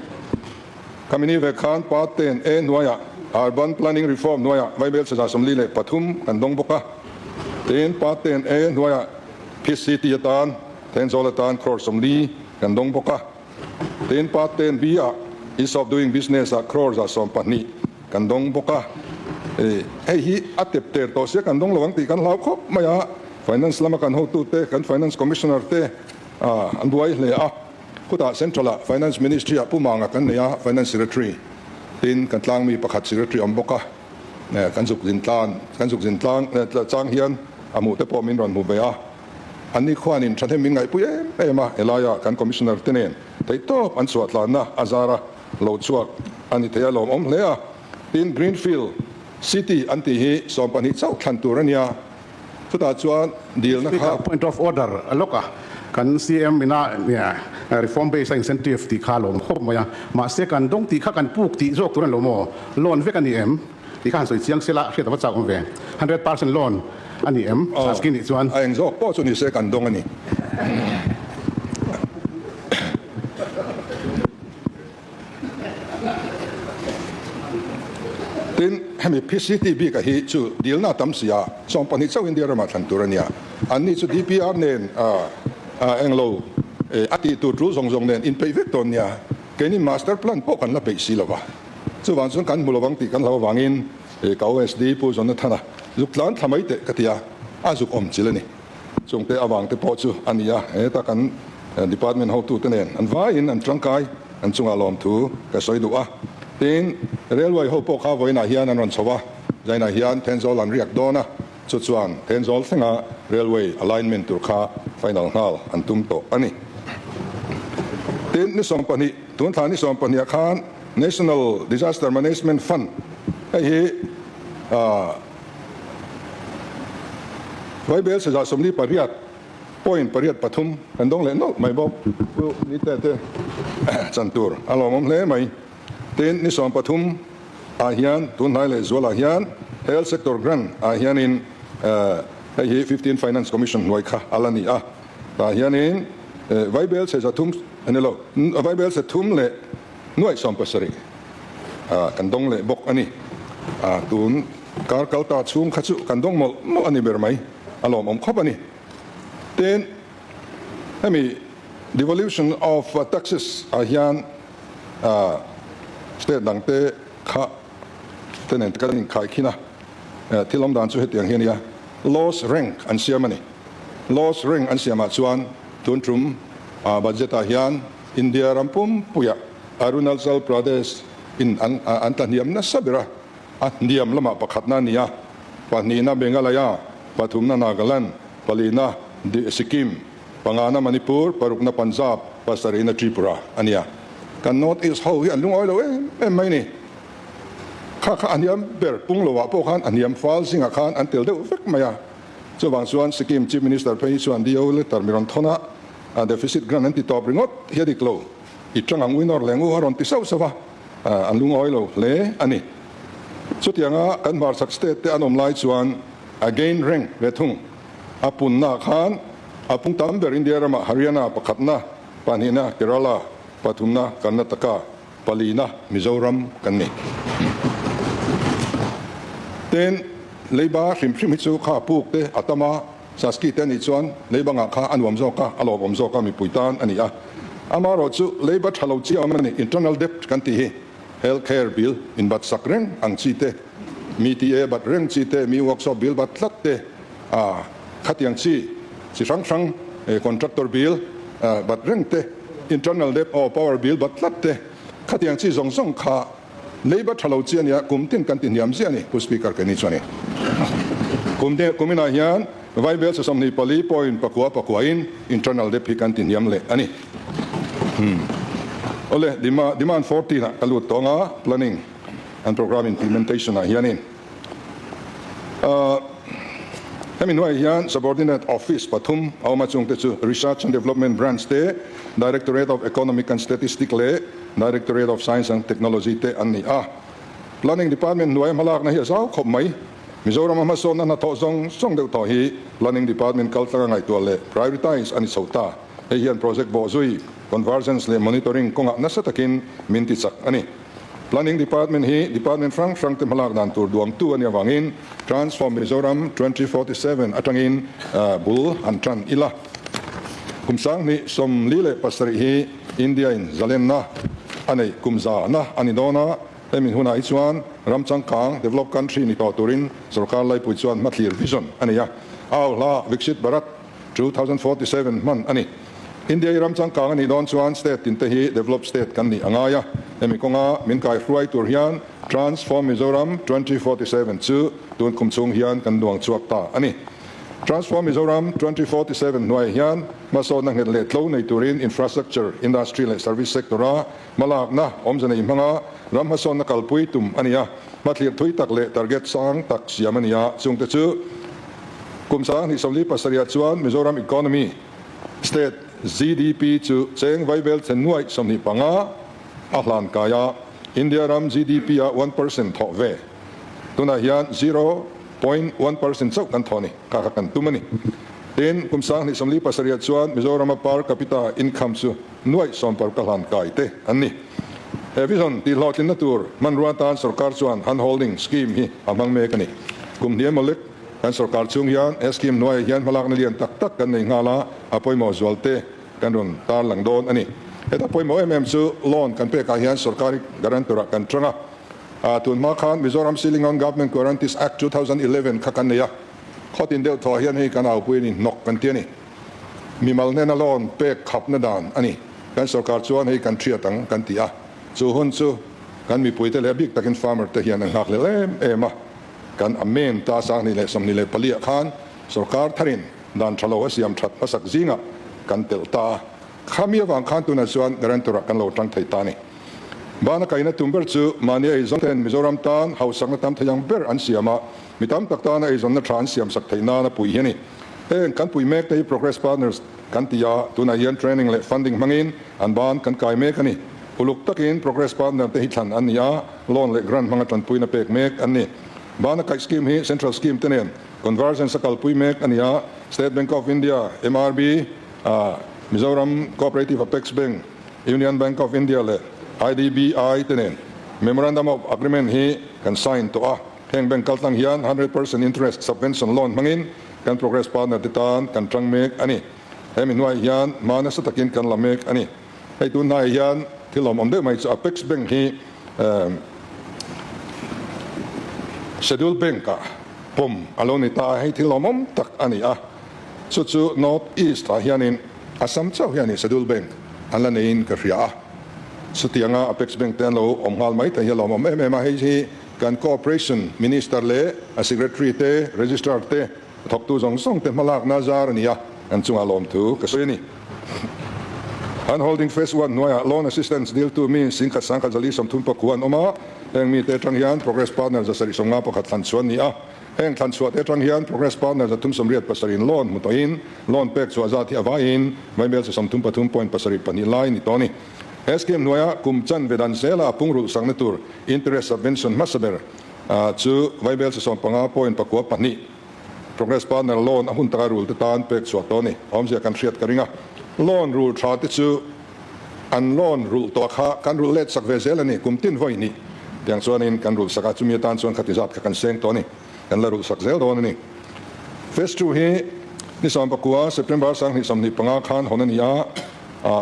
Khami ni vek khan Part 10 A hnuaiah Urban Planning Reform hnuaiah Vaibel chhe 43 kan dawng bawk a. Tin, Part 10 A hnuaiah PCT atan Thenzawl atan crore 40 kan dawng bawk a. Tin, Part 10 B ah Ease of Doing Business ah crore 12 kan dawng bawk a. Hei hi a tep ter tawh sia kan dawng lo ang tih kan hlau khawp mai a. Finance lama kan hotute, kan Finance Commissioner te an buai hle a. Khutah Central ah Finance Ministry ah Pu Manga kan nei a, Finance Secretary tin kan tlangmi pakhat Secretary awm bawk a, kan zuk zin tlan kan zuk zin tlang chang hian a hmuh te pawh min rawn hmu ve a, anni khuanin thahnem min ngaihpui em em a, helaia kan Commissioner te nen theihtawp an chhuah tlanna a zara lo chhuak a ni thei a lawmawm hle a, tin Greenfield City an tih hi 12 chauh thlan tur a nia. Chutah chuan dilna kha. Speaker, Point of order a lawk a, kan CM ina reform based a incentive tih kha a lawm khawp mai a, mahse kan dawng tih kha kan puk tih zawk tur a ni lo maw? Loan vek a ni em? Tih kha han sawi chiang sela hriat a va chak awm ve. 100% loan a ni em? Saski nih chuan. A eng zawk pawh chu ni se kan dawng a ni. Tin, hemi PCT bika hi chu dilna a tam si a, 12 chauh India ramah thlan tur a nia. Anni chu DPR nen eng lo a tih tur tul zawng zawng nen inpeih vek dawn nia. Keini master plan pawh kan la peih si lo va. Chuvang chuan kan hmu lovang tih kan hlau avangin ka OSD Pu Jonathana zuk tlan thla mai teh ka ti a. a zuk awm chilh a ni. Chungte avang te pawh chu a ni a, heta kan department hotute nen an vaiin an tangkai an chungah lawmthu ka sawi duh a. Tin, railway ho pawh kha vawiinah hian an rawn chho a, zainah hian Thenzawl an riak dawn a, chu chuan Thenzawl thlenga railway alignment tur kha final nghal an tum tawh a ni. Tin, ni 20, tun thla ni 20 ah khan National Disaster Management Fund hei hi Vaibel sazah 48 point pariat pathum kan dawng leh nawlh mai bawk. Pu Nite te chan tur a lawmawm hle mai. Tin, ni 13 ah hian tun hnai leh zualah hian Health Sector Grant ah hianin hei hi 15 Finance Commission hnuai kha a la ni a. Tah hianin Vaibel chhe zathum a ni lo, Vaibel chhe thum leh nuaih 70 kan dawng leh bawk a ni. Tun kar kal ta chhung kha chu kan dawng mawlh mawlh a ni ber mai, a lawmawm khawp a ni. Tin, hemi devolution of taxes ah hian state dangte kha te nen kan inkhaikhin a, thil awm dan chu hetiang hi a nia, laws rank an siam a ni. Laws rank an siamah chuan tun tum budget ah hian India ram pumpuiah Arunachal Pradesh in an an tla hniam nasa ber a, a hniam lamah pakhatna a ni a, pahnihna Meghalaya, pathumna Nagaland, palihna Sikkim, pangana Manipur, parukna Punjab, pasarihna Tripura a ni a. Kan North East ho hi an lungawi lo em em mai ni. Kha kha a hniam ber pung lovah pawh khan a hniam fal zingah khan an tel deuh vek mai a. Chuvang chuan Sikkim Chief Minister phei hi chuan DO letter mi rawn thawn a, A deficit grant an ti tawp ringawt hi a dik lo. I tang ang uinawr leh ngu a rawn ti sauh sauh a, an lungawi lo hle a ni. Chutianga kan hmarchhak state te an awm lai chuan a gain rank ve thung. A punna khan a pung tam ber India ramah Haryana pakhatna, pahnihna Kerala, pathumna Karnataka, palina Mizoram kan ni. Tin, leiba hrim hrim hi chu kha puk te a tam a, Saski te anih chuan leibangah kha a nuam zawk a, a lawmawm zawk a, mipui tan a ni a. Amaherawhchu leiba tha lo chi a awm a ni, internal debt kan tih hi, health care bill inbat sak reng ang chi te, mi TA bat reng chi te, mi workshop bill bat tlat te, a khatiang chi chi hrang hrang contractor bill bat reng te, internal debt aw power bill bat tlat te, khatiang chi zawng zawng kha Leiba tha lo chi a nia, kum tin kan ti hniam ziah a ni, Pu Speaker keini chuan i kum te kum inah hian Vaibel sa 24 point pakua pakuain internal debt hi kan ti hniam leh a ni. Hmm. Awle, demand 14 ah ka lut tawng a, planning and program implementation ah hianin Hemi hnuaiah hian Subordinate Office pathum a awm a, chungte chu Research and Development Branch te, Directorate of Economic and Statistic leh Directorate of Science and Technology te an ni a. Planning Department hnuaia hmalakna hi a zau khawp mai. Mizorama hmasawnna hnathawh zawng zawng deuh tawh hi Planning Department kaltlanga ngaihtuah leh prioritize a ni chho ta. Hei hian project bawhzui, convergence leh monitoring kawngah nasa takin min ti chak a ni. Planning Department hi Department hrang hrang te hmalak dan tur duangtu a nih avangin Transform Mizoram 2047 atangin bul an tan ila. Kum 2047 hi India in zalenna a neih kum zahna a ni dawn a, hemi hunah hi chuan ram changkang, developed country, ni tawh turin sorkar laipui chuan hmathlir vision a nei a, au hla Viksit Bharat 2047 hman a ni. India hi ram changkang a nih dawn chuan state tinte hi developed state kan nih a ngai a, hemi kawnga min kaihruai tur hian Transform Mizoram 2047 chu tun kum chhung hian kan duang chhuak ta a ni. Transform Mizoram 2047 hnuaiah hian hmasawnna nghet leh tlo nei turin infrastructure, industry leh service sector-a hmalakna awmze nei hmanga ram hmasawnna kalpui tum a ni a, hmathlir thui tak leh target sang tak siam a ni a, chungte chu kum 2047 ah chuan Mizoram economy, State GDP chu cheng vaibel thlen nuaih 25 a hlan kai a, India ram GDP ah 1% thawh ve. Tunah hian 0.1% chauh kan thawh a ni, kha kha kan tum a ni. Tin, kum 2047 ah chuan Mizorama per capita income chu nuaih 16 a hlan kai te an ni. He vision tihhlawhtlinna tur hmanrua atan sorkar chuan handholding scheme hi a hmang mek a ni. Kum hniam mawlek. Kan sorkar chhung hian he scheme hnuaiah hian hmalakna lian tak tak kan nei nghal a, a pawimawh zual te kan rawn tarlang dawn a ni. Heta pawimawh em em chu loan kan pekah hian sorkar guarantor ah kan tang a. Tun hma khan Mizoram Ceiling on Government Guarantees Act 2011 kha kan nei a. Khawtin deuh thaw hian hei kan aupui a ni, hnawk kan ti a ni. Mimal hnena loan pek khapna dan a ni. Kan sorkar chuan hei kan thiat ang kan ti a, chu hun chu kan mipuite leh a bik takin farmer te hian an nghakhlel em em a. Kan amend ta 2024 ah khan sorkar tharin dan tha lo a siam that hmasak zingah kan telh ta a. Khami avang khan tunah chuan guarantor ah kan lo tang thei ta a ni. Bana kaina tum ber chu mahni eizawn ten Mizoram tan hausakna tam thei ang ber an siam a, mi tam tak tana eizawnna tha an siamsak theih nana puih hi a ni. Heng kan puih mek te hi Progress Partners kan ti a, tunah hian training leh funding hmangin an ban kan kai mek a ni. Uluk takin Progress Partner te hi thlan an ni a, loan leh grant hmanga tanpuina pek mek an ni. Bana kaih scheme hi Central scheme te nen convergence a kalpui mek a ni a, State Bank of India, MRB, Mizoram Cooperative Apex Bank, Union Bank of India leh IDBI te nen Memorandum of Agreement hi kan sign tawh a, heng bank kaltlang hian 100% interest subvention loan hmangin kan progress partner te tan kan tang mek a ni. He mi hnuaiah hian hma nasa takin kan la mek a ni. Hei tun hnaiah hian thil awmawm deuh mai chu Apex Bank hi Schedule Bank ah pawm a lo ni ta a, hei thil awmawm tak a ni a. Chu chu North East ah hianin Assam chauh hianin Schedule Bank an la neiin ka hria a, chutianga Apex Bank te an lo awm nghal mai thei hi a lawmawm em em a, hei hi kan Cooperation Minister leh a Secretary te, Registrar te, thawktu zawng zawng te hmalakna zar a ni a, an chungah lawmthu ka sawi a ni. Hand Holding Phase One hnuaiah Loan Assistance diltu mi 10,000 139 an awm a, heng mite atang hian Progress Partner 751 thlan chhuah an ni a. Heng thlan chhuah te atang hian Progress Partner 387 in loan hmu tawhin loan pek chhuah zat hi a vaiin Vaibel chi 33.72 lai ni tawh a ni. He scheme hnuaia kum chanve dan zela a pungrulh sakna tur interest subvention hmasa ber chu Vaibel chi 15.92 Progress Partner loan a hun taka rul te tan pek chhuah tawh a ni. Awmzia kan hriat ka ring a, loan rul tha te chu An loan rulh tawh kha kan rulh let sak ve zel a ni, kum tin vawi hnih tiang chuanin kan rulh sak a, chumi atan chuan khati zat kha kan seng tawh a ni, kan la rulh sak zel dawn a ni. Phase 2 hi ni 19 September 2025 khan hawn a ni a,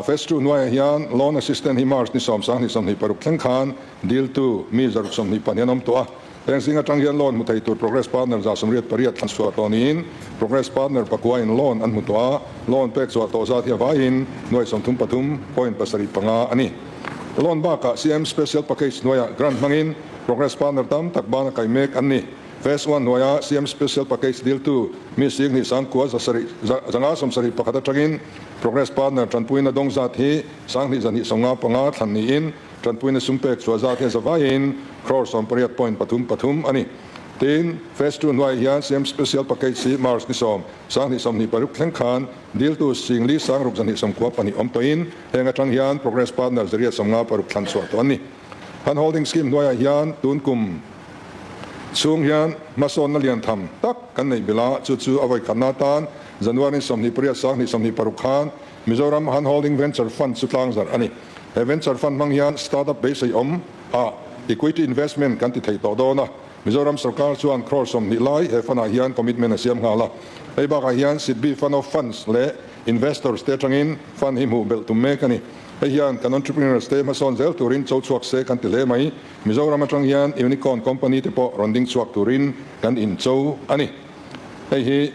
Phase 2 hnuaiah hian loan assistant hi March ni 10 2026 thleng khan diltu mi 122 an awm tawh a, Heng zing atang hian loan hmu thei tur Progress Partner 188 thlan chhuah tawh niin Progress Partner pakuain loan an hmu tawh a, loan pek chhuah tawh zat hi a vaiin nuai 33.75 a ni. Loan bakah CM Special Package hnuaiah grant hmangin Progress Partner tam tak bana kai mek an ni. Phase One hnuaia CM Special Package diltu mi 10,000 9 za sarih 571 atangin Progress Partner tanpuina dawng zat hi 2,295 thlan niin Tanpuina sum pek chhuah zat hian zavaiin crore 18.33 a ni. Tin, Phase 2 hnuaiah hian CM Special Package hi March ni 10, 2026 thleng khan diltu 4,000 6 292 awm tawhin heng atang hian Progress Partner 156 thlan chhuah tawh an ni. Hand Holding Scheme hnuaiah hian tun kum chhung hian hmasawnna lian tham tak kan neih belh a, chu chu a vawikhatna atan January ni 28, 2026 khan Mizoram Hand Holding Venture Fund chu tlangzarh a ni. He venture fund hmang hian startup beisei awm ah equity investment kan ti thei tawh dawn a. Mizoram sorkar chuan crore 20 lai he fund ah hian commitment a siam nghal a. Hei bakah hian SIDBI Fund of Funds leh investors te atangin fund hi hmuh belh tum mek a ni. Hei hian kan entrepreneurs te hmasawn zel turin cho chhuak se kan ti hle mai. Mizoram atang hian unicorn company te pawh rawn ding chhuak turin kan incho a ni. Hei hi.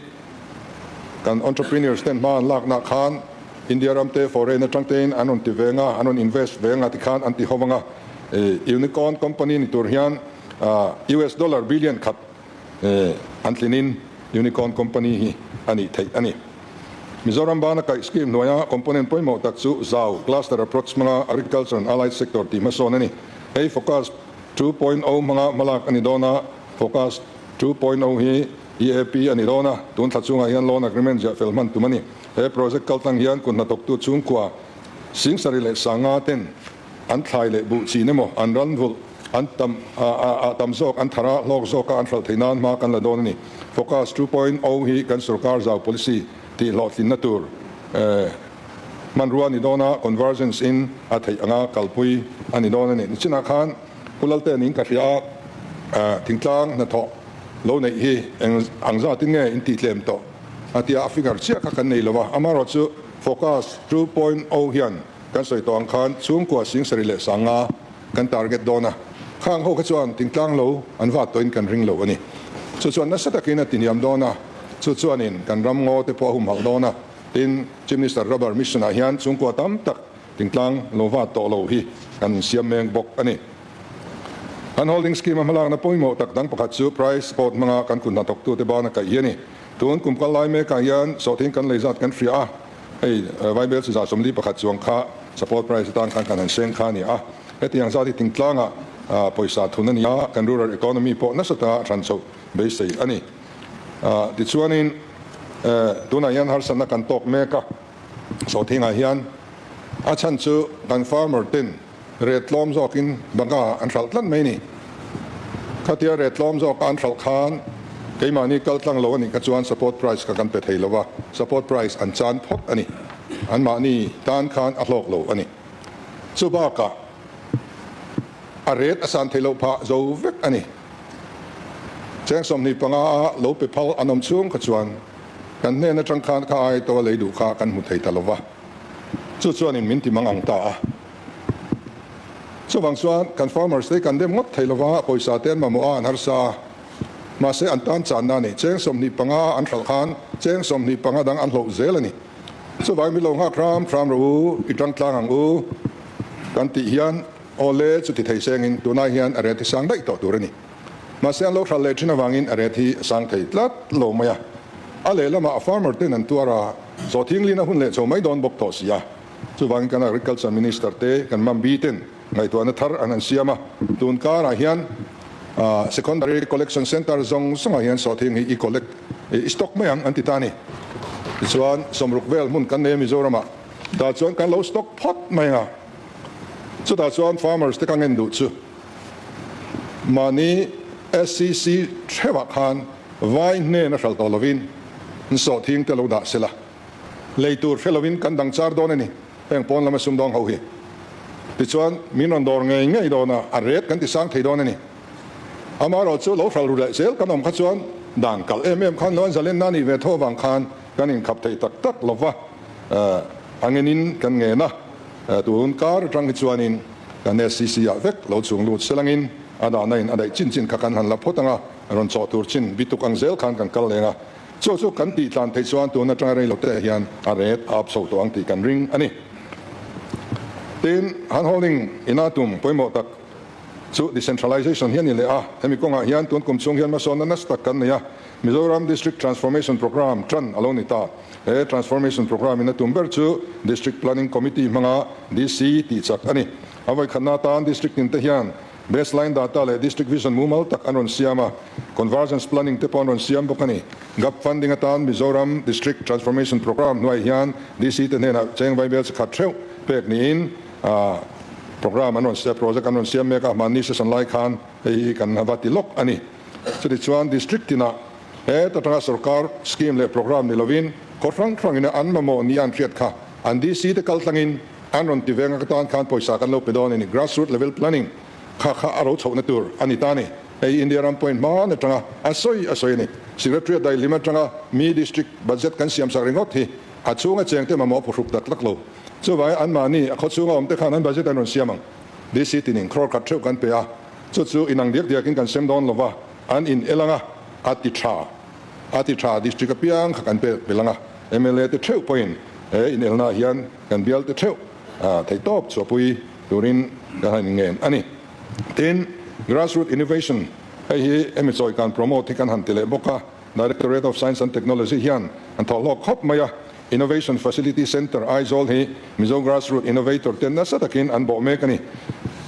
Kan entrepreneurs ten hma an lakna khan India ram te foreign atang tein an rawn ti veng a, an rawn invest veng a tikhan an ti ho vang a. Unicorn company ni tur hian US dollar billion khat an tlinin unicorn company hi a nih theih a ni. Mizoram bana kaih scheme hnuaia component pawimawh tak chu zau cluster approach hmanga agriculture and allied sector tih hmasawn a ni. Hei focus 2.0 hmanga hmalak a ni dawn a, focus 2.0 hi EAP a ni dawn a, tun thla chungah hian loan agreement ziah fel hman tum a ni. He project kaltlang hian kut hnathawktu chhungkua 70,000 leh ten an thlai leh buh chin emaw an ran vulh an tam a tam zawk an thar a, hlawk zawka an hralh theih nan hma kan la dawn a ni. Focus 2.0 hi kan sorkar zau policy tih hlawhtlinna tur hmanrua a ni dawn a, convergence in a theih anga kalpui a ni dawn a ni. Nichinah khan Pu Lalten in ka hria a, thingtlang hnathawh Lo neih hi eng ang zatin nge in tih tlem tawh a tia a figure chiah kha kan nei lo a, amaherawhchu Focus 2.0 hian kan sawi tawh ang khan chhungkua 75,000 kan target dawn a, khang ho kha chuan thingtlang lo an vat tawhin kan ring lo a ni. Chu chuan nasa takin a tihniam dawn a. Chu chuanin kan ram ngaw te pawh a humhalh dawn a, tin, Chief Minister Rubber Mission ah hian chhungkua tam tak thingtlang lo vat tawh lo hi kan insiam mek bawk a ni. Kan holding scheme a hmalakna pawimawh tak dang pakhat chu price support hmanga kan kut hnathawktute bana kaih hi a ni. Tun kum kal lai mekah hian sawhthing kan lei zat kan hria a, hei Vaibel chi 41 chuang kha support price atan khan kan han seng kha a ni a. Hetiang zat hi thingtlangah pawisa thun a ni a, kan rural economy pawh nasa taka a hran chhoh beisei a ni. Tichuanin tunah hian harsatna kan tawk mek a, sawhthingah hian a chhan chu kan farmer ten Ret tlawm zawkin banga an hralh tlat mai ni. Khatia ret tlawm zawka an hralh khan keimahni kal tlang lo a nih kha chuan support price kha kan pe thei lo va, support price an chan phawt a ni. Anmahni tan khan a hlawk lo a ni. Chu bakah a ret a san thei loh phah zo vek a ni. Cheng 25 a lo pe phal an awm chhung kha chuan kan hnen atang khan kha ai to a lei duh kha kan hmu thei ta lo va. Chu chuanin min ti mang ang ta a. Chuvang chuan kan farmers te kan dem ngawt thei lova, pawisa te an mamawh a, an harsa a. Mahse an tan channa a ni. Cheng 25 an hralh khan cheng 25 dang an hloh zel a ni. Chuvangin min lo nghak hram hram rawh u, i tang tlang ang u kan tih hian awle chu ti thei sengin tunai hian a ret hi sang daih tawh tur a ni. Mahse an lo hralh leh thin avangin a ret hi a sang thei tlat lo mai a. A lehlamah a farmer ten an tuar a, sawhthing lin a hun leh chho mai dawn bawk tawh si a. Chuvangin kan Agriculture Minister te, kan Mambi ten ngaihtuahna thar an han siam a, tun karah hian Secondary Collection Centre zawng zawngah hian sawhthing hi i collect, i stock mai ang an ti ta a ni. Tichuan 60 vel hmun kan nei a Mizoramah, tah chuan kan lo stock phawt mai ang a, chutah chuan farmers te ka ngen duh chu mahni SCC theuhah khan vai hnen a hralh tawh lovin sawhthing te lo dah sela. Lei tur hre lovin kan dang char dawn a ni, heng pawn lama sumdawng ho hi. Tichuan, min rawn dawr ngei ngei dawn a, a ret kan ti sang thei dawn a ni. Amaherawh chu lo hral ru leh zel kan awm kha chuan dan kalh em em khan lo an zalenna a nih ve tho avang khan kan inkhap thei tak tak lo va, a ngenin kan ngen a, tun kar atang hi chuanin kan SCC ah vek lo chhung lut selangin a dahna in a daih chin chin kha kan han la phawt ang a, rawn chawh tur chin bituk ang zel khan kan kal leng a. Chu chu kan tih tlan theih chuan tun atanga rei lote hian a ret a up chho tawh ang tih kan ring a ni. Tin, hand holding ina tum pawimawh tak chu decentralization hi a ni leh a. Hemi kawngah hian tun kum chhung hian hmasawnna nasa tak kan nei a. Mizoram District Transformation Programme tan a lo ni ta. He Transformation Programme ina tum ber chu District Planning Committee hmanga DC tih chak a ni. A vawikhatna atan District tinte hian Baseline data leh District Vision mumal tak an rawn siam a, Convergence Planning te pawh an rawn siam bawk a ni. Gap funding atan Mizoram District Transformation Programme hnuaiah hian DC te hnenah cheng vaibel chi khat theuh pek niin programme an rawn siam, project an rawn siam mek a, hmanni session lai khan hei hi kan va ti lawk a ni. Chutichuan District tinah he ta tanga sorkar scheme leh programme ni lovin khaw hrang hrangin an mamawh ni an hriat kha an DC te kal tlangin An rawn ti veng a ka tan khan pawisa kan lo pe dawn a ni. Grassroot level planning kha kha a ro chhohna tur a ni ta a ni. Hei India ram point hman atanga a sawi a sawi a ni. Secretariat daihlim atanga mi district budget kan siam sak ringawt hi a chhunga chengte mamawh phuhruk tak tak lo. Chuvangin anmahni a khaw chhunga awmte khan an budget an rawn siam ang. DC tinin crore khat theuh kan pe a, chu chu inang diak diakin kan sem dawn lova an in el anga a ti tha. A ti tha district apiang kha kan pe belh anga mla te theuh pawhin he inelnaah hian kan bial te theuh theihtawp chhuahpui turin kan han inngen a ni. Tin, Grassroot Innovation hei hi hemi chawi kan promote hi kan han ti leh bawk a, Directorate of Science and Technology hian an thawh hlawk khawp mai a, Innovation Facility Centre Aizawl hi Mizo Grassroot Innovator te nasa takin an bawh mek a ni.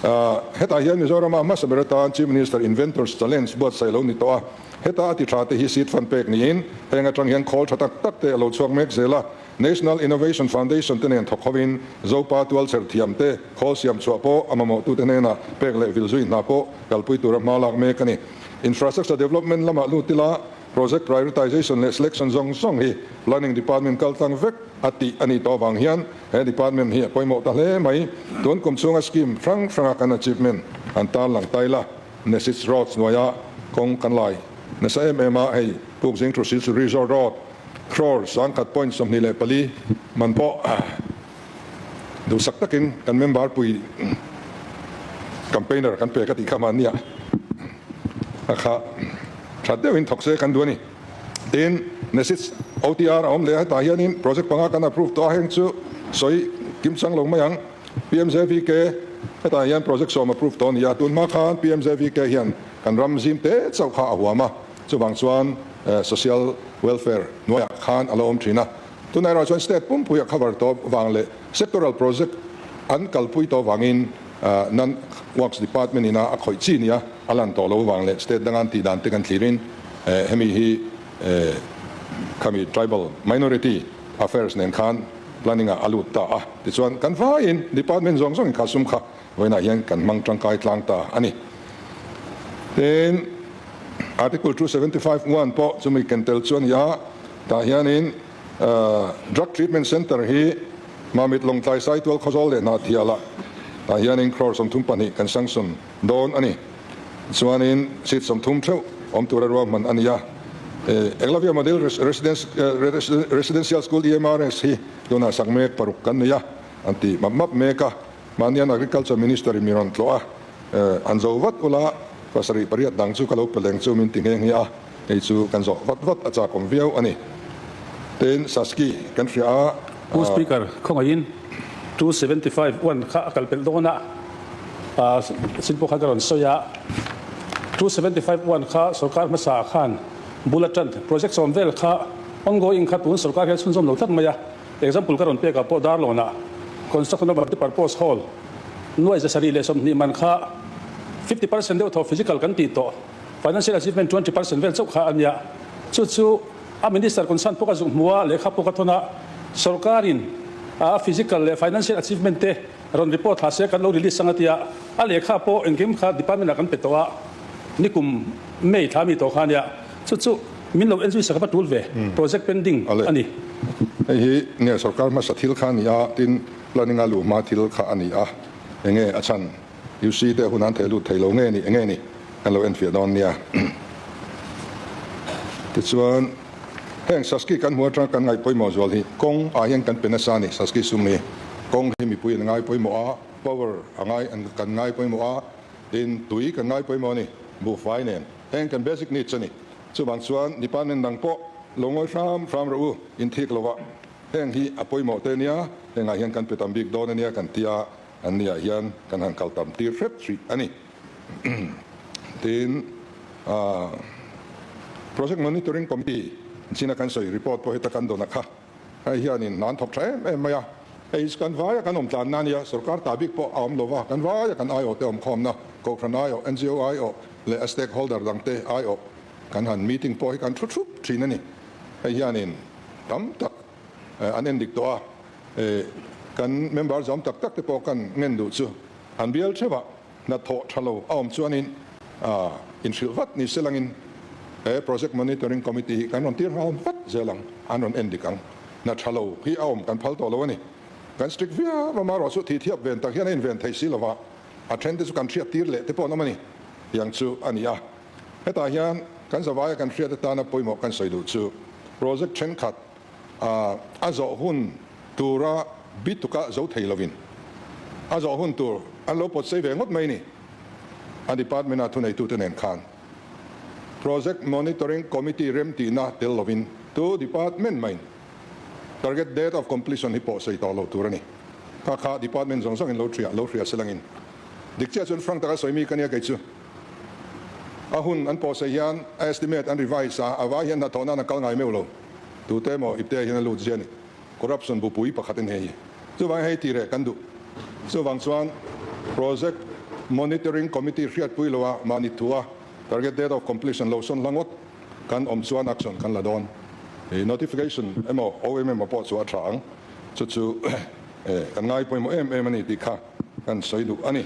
Hetah hian Mizorama hmasa ber atan Chief Minister Inventors Challenge buatsaih lo ni tawh a, heta a ti tha te hi seat fund pek niin heng atang hian khawl tha tak tak te a lo chhuak mek zel a. National Innovation Foundation te nen thawk hovin Zopa tualchher thiam te khawl siam chhuah pawh a mamawhtute hnenah pek leh vil zui hna pawh kalpui tura hma lak mek a ni. Infrastructure development lamah lut ila project prioritization leh selection zawng zawng hi Planning Department kal tlang vek a tih a nih tawh avang hian he department hi a pawimawh ta hle mai. Tun kum chhunga scheme hrang hranga kan achievement an tarlang ta ila Nesits Roads hnuaia kawng kan lai nasa em em a, hei Pukzing to Silchar Resort Road, Crore 1000.24 man pawh duhsak takin kan member pui campaigner kan pek a tih kha mahnia a kha that deuhin thawk se kan duh a ni. Tin, NESIDS OTR a awm leh a, hetah hianin project panga kan approve tawh a, heng chu sawi kimchang lo mai ang. PMJVK, hetah hian project sawm approve tawh a ni a, tun hma khan PMJVK hian kan ram zim te chauh kha a huam a, chuvang chuan social welfare hnuaiah khan a lo awm thin a. Tunah erawh chuan state pumpui a cover tawh vang leh sectoral project an kalpui tawh vangin Non Works Department ina a khawih chi nia a lan tawh lo vang leh state danga an tih dan te kan thlirin hemi hi khami tribal minority affairs nen khan planning ah a lut ta a. Tichuan kan vaiin department zawng zawngin kha sum kha vawiinah hian kan hmang tangkai tlang ta a ni. Tin, Article 275 one pawh chumi ken tel chu a ni a, tah hianin Drug Treatment Centre hi Mamit Lawngtlai Saitual Khawzawl leh Hnahthialah tah hianin crore 32 kan sanction dawn a ni. Chuanin seat 30 theuh awm tura ruahman a ni a. Eklavya Model Residential School, EMRS, hi tunah sak mek paruk kan nei a, an ti map map mek a. Mahnian Agriculture Minister in mi rawn tlawh a, An zo vat ula, pasarih pariat dang chu ka lo pe leng chu min ti nghe nghe a, hei chu kan zawh vat vat a chakawm viau a ni. Tin, Saski kan hria a. Pu Speaker, khawngaihin 275 one kha a kal pelh dawn a, sin pawh khan ka rawn sawi a, 275 one kha sorkar hmasa ah khan bul atan project sawm vel kha ongoing kha tun sorkar hian chhunzawm lo tlat mai a, Example ka rawn pek ah pawh Darlawnah construction of multipurpose hall nuai 720 man kha 50% deuh thaw physical kan tih tawh, financial achievement 20% vel chauh kha a nia. Chu chu a minister concern pawh ka zuk hmu a, lehkha pawh ka thawn a, sorkarin a physical leh financial achievement te rawn report thla se kan lo release ang a tia, a lehkha pawh engkim kha department ah kan pe tawh a, nikum May thla mi tawh kha a nia. Chu chu min lo en zui sak a va tul ve, project pending a ni. Hei hi nge sorkar hmasa thil kha a ni a, tin planning a luh hma thil kha a ni a, enge a chhan UC te hun an theh lut thei lo nge ni, enge ni kan lo enfiah dawn nia. Tichuan heng Saski kan hmu atanga kan ngaih pawimawh zual hi kawng ah hian kan pe nasa a ni, Saski sum hi kawng hi mipui an ngai pawimawh a, power a ngai kan ngai pawimawh a, tin tui kan ngai pawimawh a ni, buhfai nen. Heng kan basic needs a ni. Chuvang chuan department dang pawh lo ngawi hram hram rawh u, inthik lovah heng hi a pawimawh te ania, hengah hian kan pe tam bik dawn ania kan tia, an niah hian kan han kal tam tir hrep hrih a ni. Tin, Project Monitoring Committee china kan sawi report pawh heta kan dawn a kha. Hei hianin hna an thawk tha em em mai a, hei hi kan vaia kan awm tlanna a nia, sorkar ta bik pawh a awm lo va, kan vaia kan aiawh te awm khawmna, Kohhran aiawh, NGO aiawh leh a stakeholder dangte aiawh kan han meeting pawh hi kan thu thup thin a ni. Hei hianin tam tak an en dik tawh a, kan member zawm tak tak te pawh kan ngen duh chu an bial theuh a. Hnathawh tha lo a awm chuanin inhrilh vat ni se langin he Project Monitoring Committee hi kan rawn tir nghal vat zel ang, an rawn en dik ang. Hna tha lo hi a awm kan phal tawh lo a ni. Kan strict viau a, amaherawh chu thihthiap ven tak hian a inven thei si lova, a then te chu kan hriat tir leh te pawh an awm a ni tiang chu a ni a. Hetah hian kan zavaia kan hriat atana pawimawh kan sawi duh chu project thenkhat a zawh hun tura bituka zo thei lovin a zawh hun tur an lo pawt sei ve ngawt mai ni. A department-a thuneitute nen khan Project Monitoring Committee remtihna tel lovin tu department maiin target date of completion hi pawh sei tawh lo tur a ni. Kha kha department zawng zawngin lo hria lo hria selangin dik chiah chuan frank taka sawi mi ka nia kei chu. A hun an pawh sei hian a estimate an revise a, a vai hian hnathawh nan a kal ngai meuh lo. Tute emaw ipte hian a lut zia a ni. Corruption bupui pakhat a ni hei. Chuvangin hei tih reh kan duh. Chuvang chuan Project Monitoring Committee hriatpui lo a mahni thu a target date of completion lo sawn hla ngawt kan awm chuan action kan la dawn. Notification emaw OM emaw pawh chu a tha ang. Chu chu kan ngai pawimawh em em a ni tih kha kan sawi duh a ni.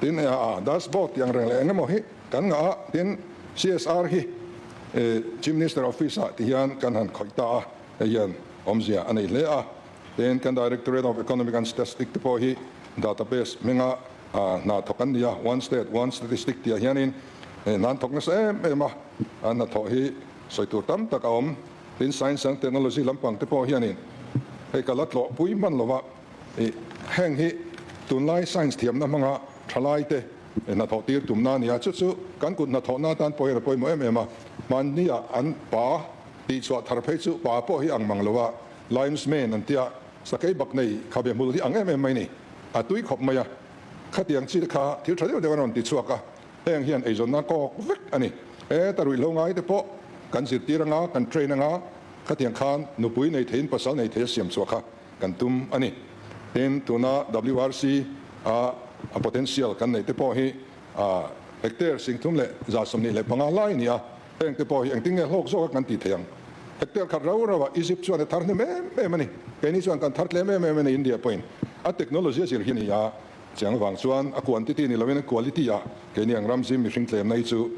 Tin dashboard tih ang reng leh eng emaw hi kan ngah a, tin CSR hi Chief Minister Office ah ti hian kan han khawih ta a, hei hian awmzia a nei hle a. Tin kan Directorate of Economic and Statistic te pawh hi database hminga hna thawk an ni a, One State One Statistic tih ah hianin hna an thawk nasa em em a, an hnathawh hi sawi tur tam tak a awm. Tin Science and Technology lampang te pawh hianin hei ka la tlawhpui hman lova. Heng hi tunlai science thiamna hmanga thalaite hnathawh tir tumna a ni a, chu chu kan kut hnathawhna atan pawh hian a pawimawh em em a. Hmannia an pa tihchhuah thar phei chu pa pawh hi ang mang lo a, Lion's Mane an tia, sakei bak nei khabe hmul hi ang em em mai ni. A tui khawp mai a, khatiang chi te kha thil tha deuh deuh an rawn ti chhuak a, heng hian eizawnna kawk vek a ni. Heta ruihhlo ngai te pawh kan zirtir anga, kan train anga, khatiang khan nupui nei theiin pasal nei thei a siam chhuah kha kan tum a ni. Tin, tuna WRC a a potential kan neih te pawh hi a hectare 32,025 lai a ni a, heng te pawh hi engtin nge hlawk zawka kan tih theih ang? Hectare khat rau rau ah Egypt chuan a thar hnem em em a ni. Keini chuan kan thar tlem em em a ni India pawhin a technology a zir hi a ni a, chiang vang chuan a quantity ni loin a quality ah keini ang ram zim mihring tlemna hi chu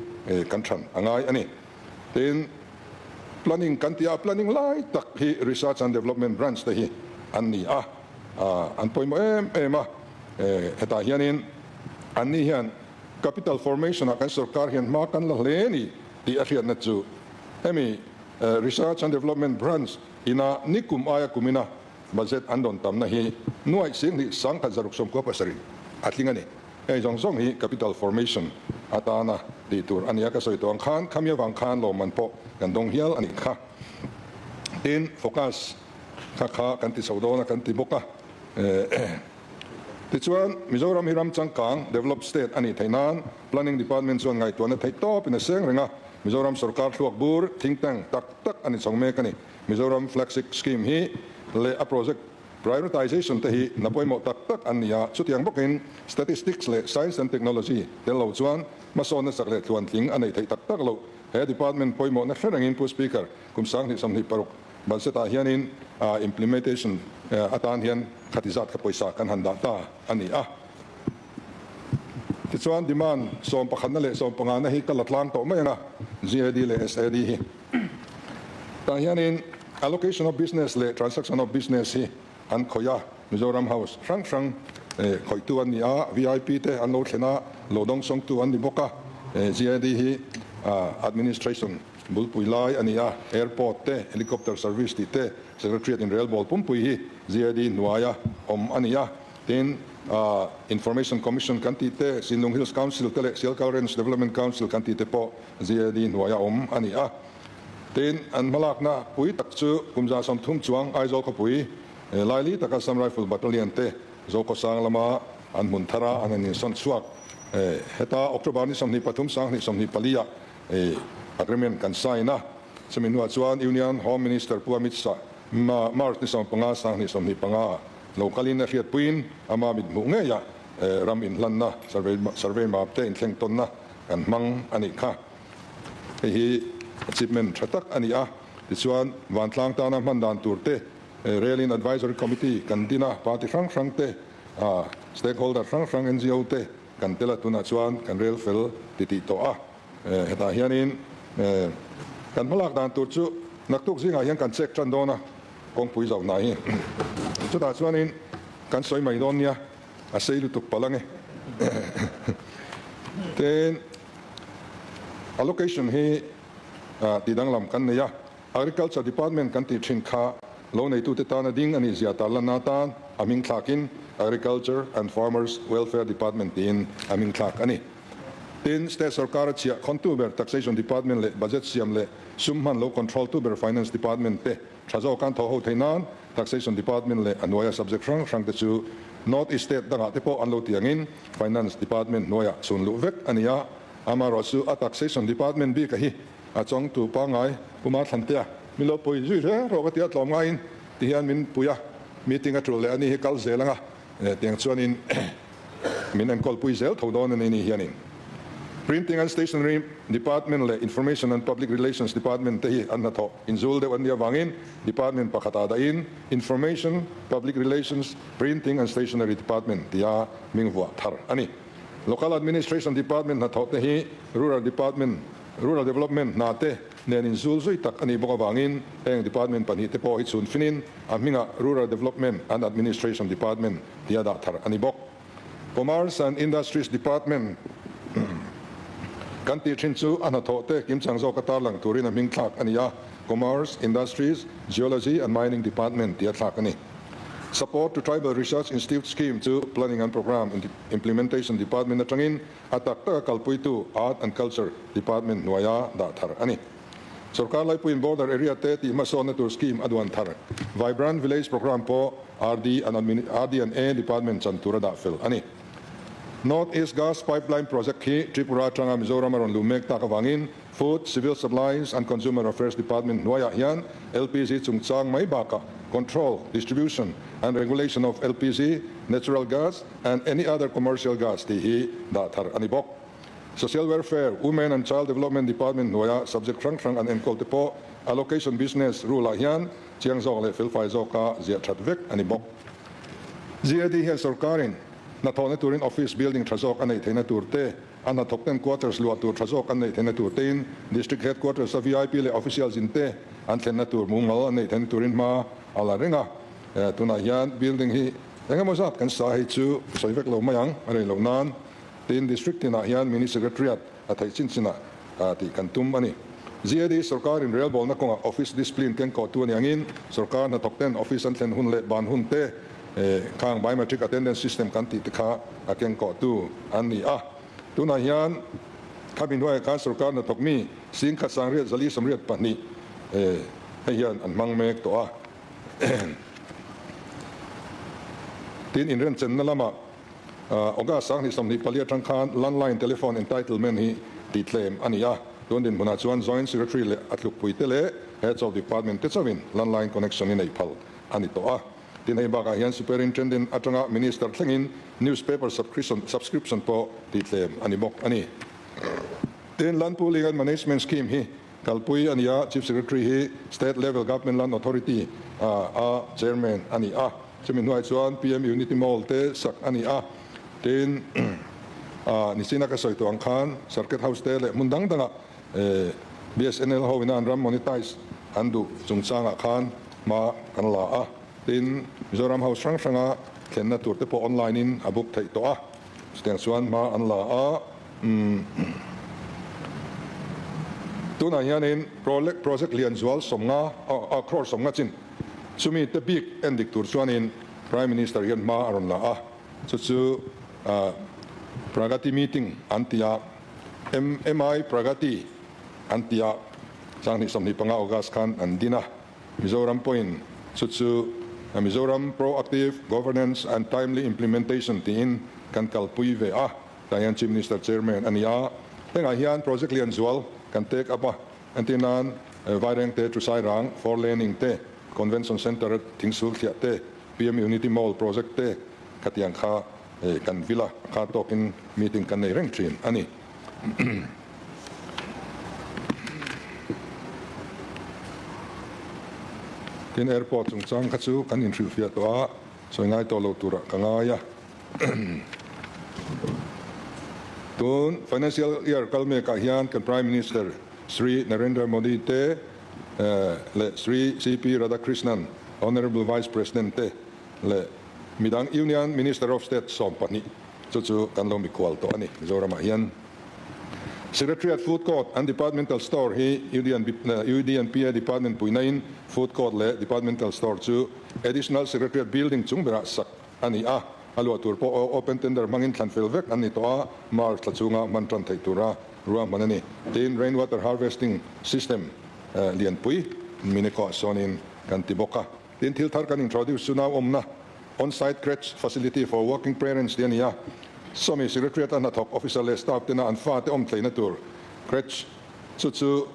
kan than a ngai a ni. Tin, planning kan tih a, planning lai tak hi Research and Development Branch te hi an ni a, an pawimawh em em a. Hetah hianin anni hian capital formation ah kan sorkar hian hma kan la hle a ni tih a hriatna chu hemi Research and Development Branch ina nikum aia kumina budget an rawn tamna hi nuaih singhnih 1667 a tling a ni. Hei zawng zawng hi capital formation atana tih tur a nia ka sawi tawh ang khan khami avang khan lawmman pawh kan dawng hial a nih kha. Tin, focus kha kha kan ti chho dawn a kan ti bawk a. Tichuan, Mizoram hi ram changkang, developed state, a nih theih nan Planning Department chuan ngaihtuahna theih tawpin a seng reng a, Mizoram sorkar thluak bur, think tank, tak tak a ni chho mek a ni. Mizoram Flagship Scheme hi leh a project prioritization te hi hna pawimawh tak tak an ni a, chutiang bawkin Statistics leh Science and Technology tel lo chuan hmasawnna chak leh tluantling a neih theih tak tak loh. He department pawimawhna hre rengin Pu Speaker, kum 2026 budget ah hianin implementation atan hian khati zat kha pawisa kan han dah ta a ni a. Tichuan demand sawmpakhatna leh sawmpangana hi ka la tlang tawh mai ang a, GAD leh SAD hi. Tah hianin allocation of business leh transaction of business hi an khawih a, Mizoram House hrang hrang khawihtu an ni a, VIP te an lo thlen a, lo dawngsawngtu an ni bawk a, GAD hi administration bulpui lai a ni a, airport te, helicopter service tih te, Secretariat inrelbawl pumpui hi GAD hnuaia awm a ni a, tin Information Commission kan tih te, Sinlung Hills Council te leh Sialkal Range Development Council kan tih te pawh GAD hnuaia awm a ni a. Tin, an hmalakna pui tak chu kum 30 chuang Aizawl khawpui laili taka Assam Rifle Battalion te Zokhawsang lama an hmun thara an han insawn chhuak. Heta October ni 23 2024 ah agreement kan sign a, chumi hnuah chuan Union Home Minister Pu Amit Shah March ni 15 2025 ah lo kalin a hriatpuiin ama mithmuh ngeiah ram inhlanna survey map te inthleng tawnna kan hmang a nih kha. Hei hi achievement tha tak a ni a, tichuan vantlang tana hman dan tur te Rail-in Advisory Committee kan din a, party hrang hrang te, stakeholder hrang hrang NGO te kan tel a, tunah chuan kan rel fel titih tawh a. Hetah hianin kan hmalak dan tur chu naktuk zingah hian kan check tan dawn a, kawngpui zauhna hi. Chutah chuanin kan sawi mai dawn nia, a sei lutuk palh ange. Tin, allocation hi tih danglam kan nei a, Agriculture Department kan tih thin kha lo neitute tana ding a nih zia tarlanna atan a hming thlakin Agriculture and Farmers Welfare Department tiin a hming thlak a ni. Tin, State sorkar a chhiah khawntu ber Taxation Department leh Budget siam leh sum hman lo control tu ber Finance Department te tha zawk an thawh ho theih nan Taxation Department leh a hnuaia subject hrang hrang te chu North East State dangah te pawh an lo ti angin Finance Department hnuaiah chhun luh vek a ni a, amaherawhchu a Taxation Department bika hi a chawngtu pangngai Pu Mathlantea min lo pui zui reng rawh ka ti a, tlawm ngaiin ti hian min pui a, meeting a tul leh a ni hi kal zel anga tiang chuanin min enkawl pui zel tho dawn a ni ni hianin Printing and Stationery Department leh Information and Public Relations Department te hi an hnathawh inzul deuh an nih avangin Department pakhatah dahin Information, Public Relations, Printing and Stationery Department tia hming vuah thar a ni. Local Administration Department hnathawh te hi Rural Department, Rural Development hna te nen inzul zui tak a nih bawk avangin heng Department pahnih te pawh hi chhun finin a hmingah Rural Development and Administration Department tia dah thar a ni bawk. Commerce and Industries Department kan tih thin chu a hnathawh te kimchang zawka tarlang turin a hming thlak a ni a, Commerce, Industries, Geology and Mining Department tia thlak a ni. Support to Tribal Research Institute Scheme chu Planning and Programme Implementation Department atangin a tak taka kalpuitu Art and Culture Department hnuaia dah thar a ni. Sorkar laipuiin border area te tih hmasawnna tur scheme a duan thar. Vibrant Village Programme pawh RD and RD and A department chan tur a dah fel a ni. North East Gas Pipeline Project hi Tripura atanga Mizoram a rawn luh mek tak avangin Food, Civil Supplies and Consumer Affairs Department hnuaiah hian LPG chungchang mai bakah Control, Distribution and Regulation of LPG, Natural Gas and any other commercial gas tih hi dah thar a ni bawk. Social Welfare, Women and Child Development Department hnuaia subject hrang hrang an enkawl te pawh Allocation Business Rule ah hian chiang zawk leh felfai zawka ziah that vek a ni bawk. GAD hian sorkarin hnathawhna turin office building tha zawk a neih theihna tur te, a hnathawk ten quarters luah tur tha zawk an neih theihna tur tein District Headquarters a vip leh officials in te an thlenna tur mumal an neih theihna turin hma a la reng a. Tunah hian building hi engemaw zat kan sa hei chu sawi vek lo mai ang a rei loh nan. Tin, District tinah hian Mini Secretariat a theih chin chinah tih kan tum a ni. GAD sorkarin relbawlna kawngah Office Discipline kengkawhtu a ni angin sorkar hnathawk ten office an thlen hun leh ban hun te khang Biometric Attendance System kan tih te kha a kengkawhtu an ni a. Tunah hian khami hnuaiah khan sorkar hnathawk mi singkhat sangriat zali 82 hei hian an hmang mek tawh a. Tin, inrenchenna lamah August 2024 atang khan landline telephone entitlement hi tihtlem a ni a, tun dinhmunah chuan Joint Secretary leh a tlukpuite leh Heads of Department te chauhin landline connection hi neih phal a ni tawh a. Tin, hei bakah hian Superintendent atanga Minister thlengin newspaper subscription pawh tihtlem a ni bawk a ni. Tin, Land Pooling and Management Scheme hi kalpui a ni a, Chief Secretary hi State Level Government Land Authority a Chairman a ni a. Chumi hnuai chuan PM Unity Mall te sak a ni a, tin nichina ka sawi tawh ang khan Circuit House te leh hmun dang dangah BSNL ho ina an ram monetize an duh chungchangah khan hma kan la a, tin Mizoram House hrang hranga thlenna tur te pawh online in a book theih tawh a, chutiang chuan hma an la a. Tunah hianin project lian zual 50, crore 50 chin Chumi te bik en dik tur chuanin Prime Minister hian hma a rawn la a, chu chu Pragati meeting an ti a, MI Pragati an ti a, 2025 August khan an din a, Mizoram pawhin chu chu Mizoram Proactive Governance and Timely Implementation tiin kan kalpui ve a, tah hian Chief Minister Chairman a ni a, hengah hian project lian zual kan take up a. Entir nan, Vairengte, Chusairang, Four Laning te, Convention Centre Thingsul thliah te, PM Unity Mall project te khatiang kha kan vil a, a kha tawkin meeting kan nei reng thin a ni. Tin, airport chungchang kha chu kan inhrilhfiah tawh a, sawi ngai tawh lo turah ka ngai a. Tun financial year kal mekah hian kan Prime Minister Shri Narendra Modi te leh Shri CP Radhakrishnan, Honourable Vice President te leh midang Union Minister of State 12 chu chu kan lo mikhual tawh a ni Mizoramah hian. Secretariat Food Court and Departmental Store hi UDNPA Department puihnain Food Court leh Departmental Store chu Additional Secretariat Building chung berah sak a ni a, a luah tur pawh open tender hmangin thlan fel vek an ni tawh a, March thla chhunga hman tan theih tura ruahman a ni. Tin, rain water harvesting system lianpui Mineko sawnin kan ti bawk a. Tin, thil thar kan introduce chu nau awmna on-site creche facility for working parents tih a ni a, sawmi Secretariat a hnathawk officer leh staff tena an fate awm tleina tur creche chu chu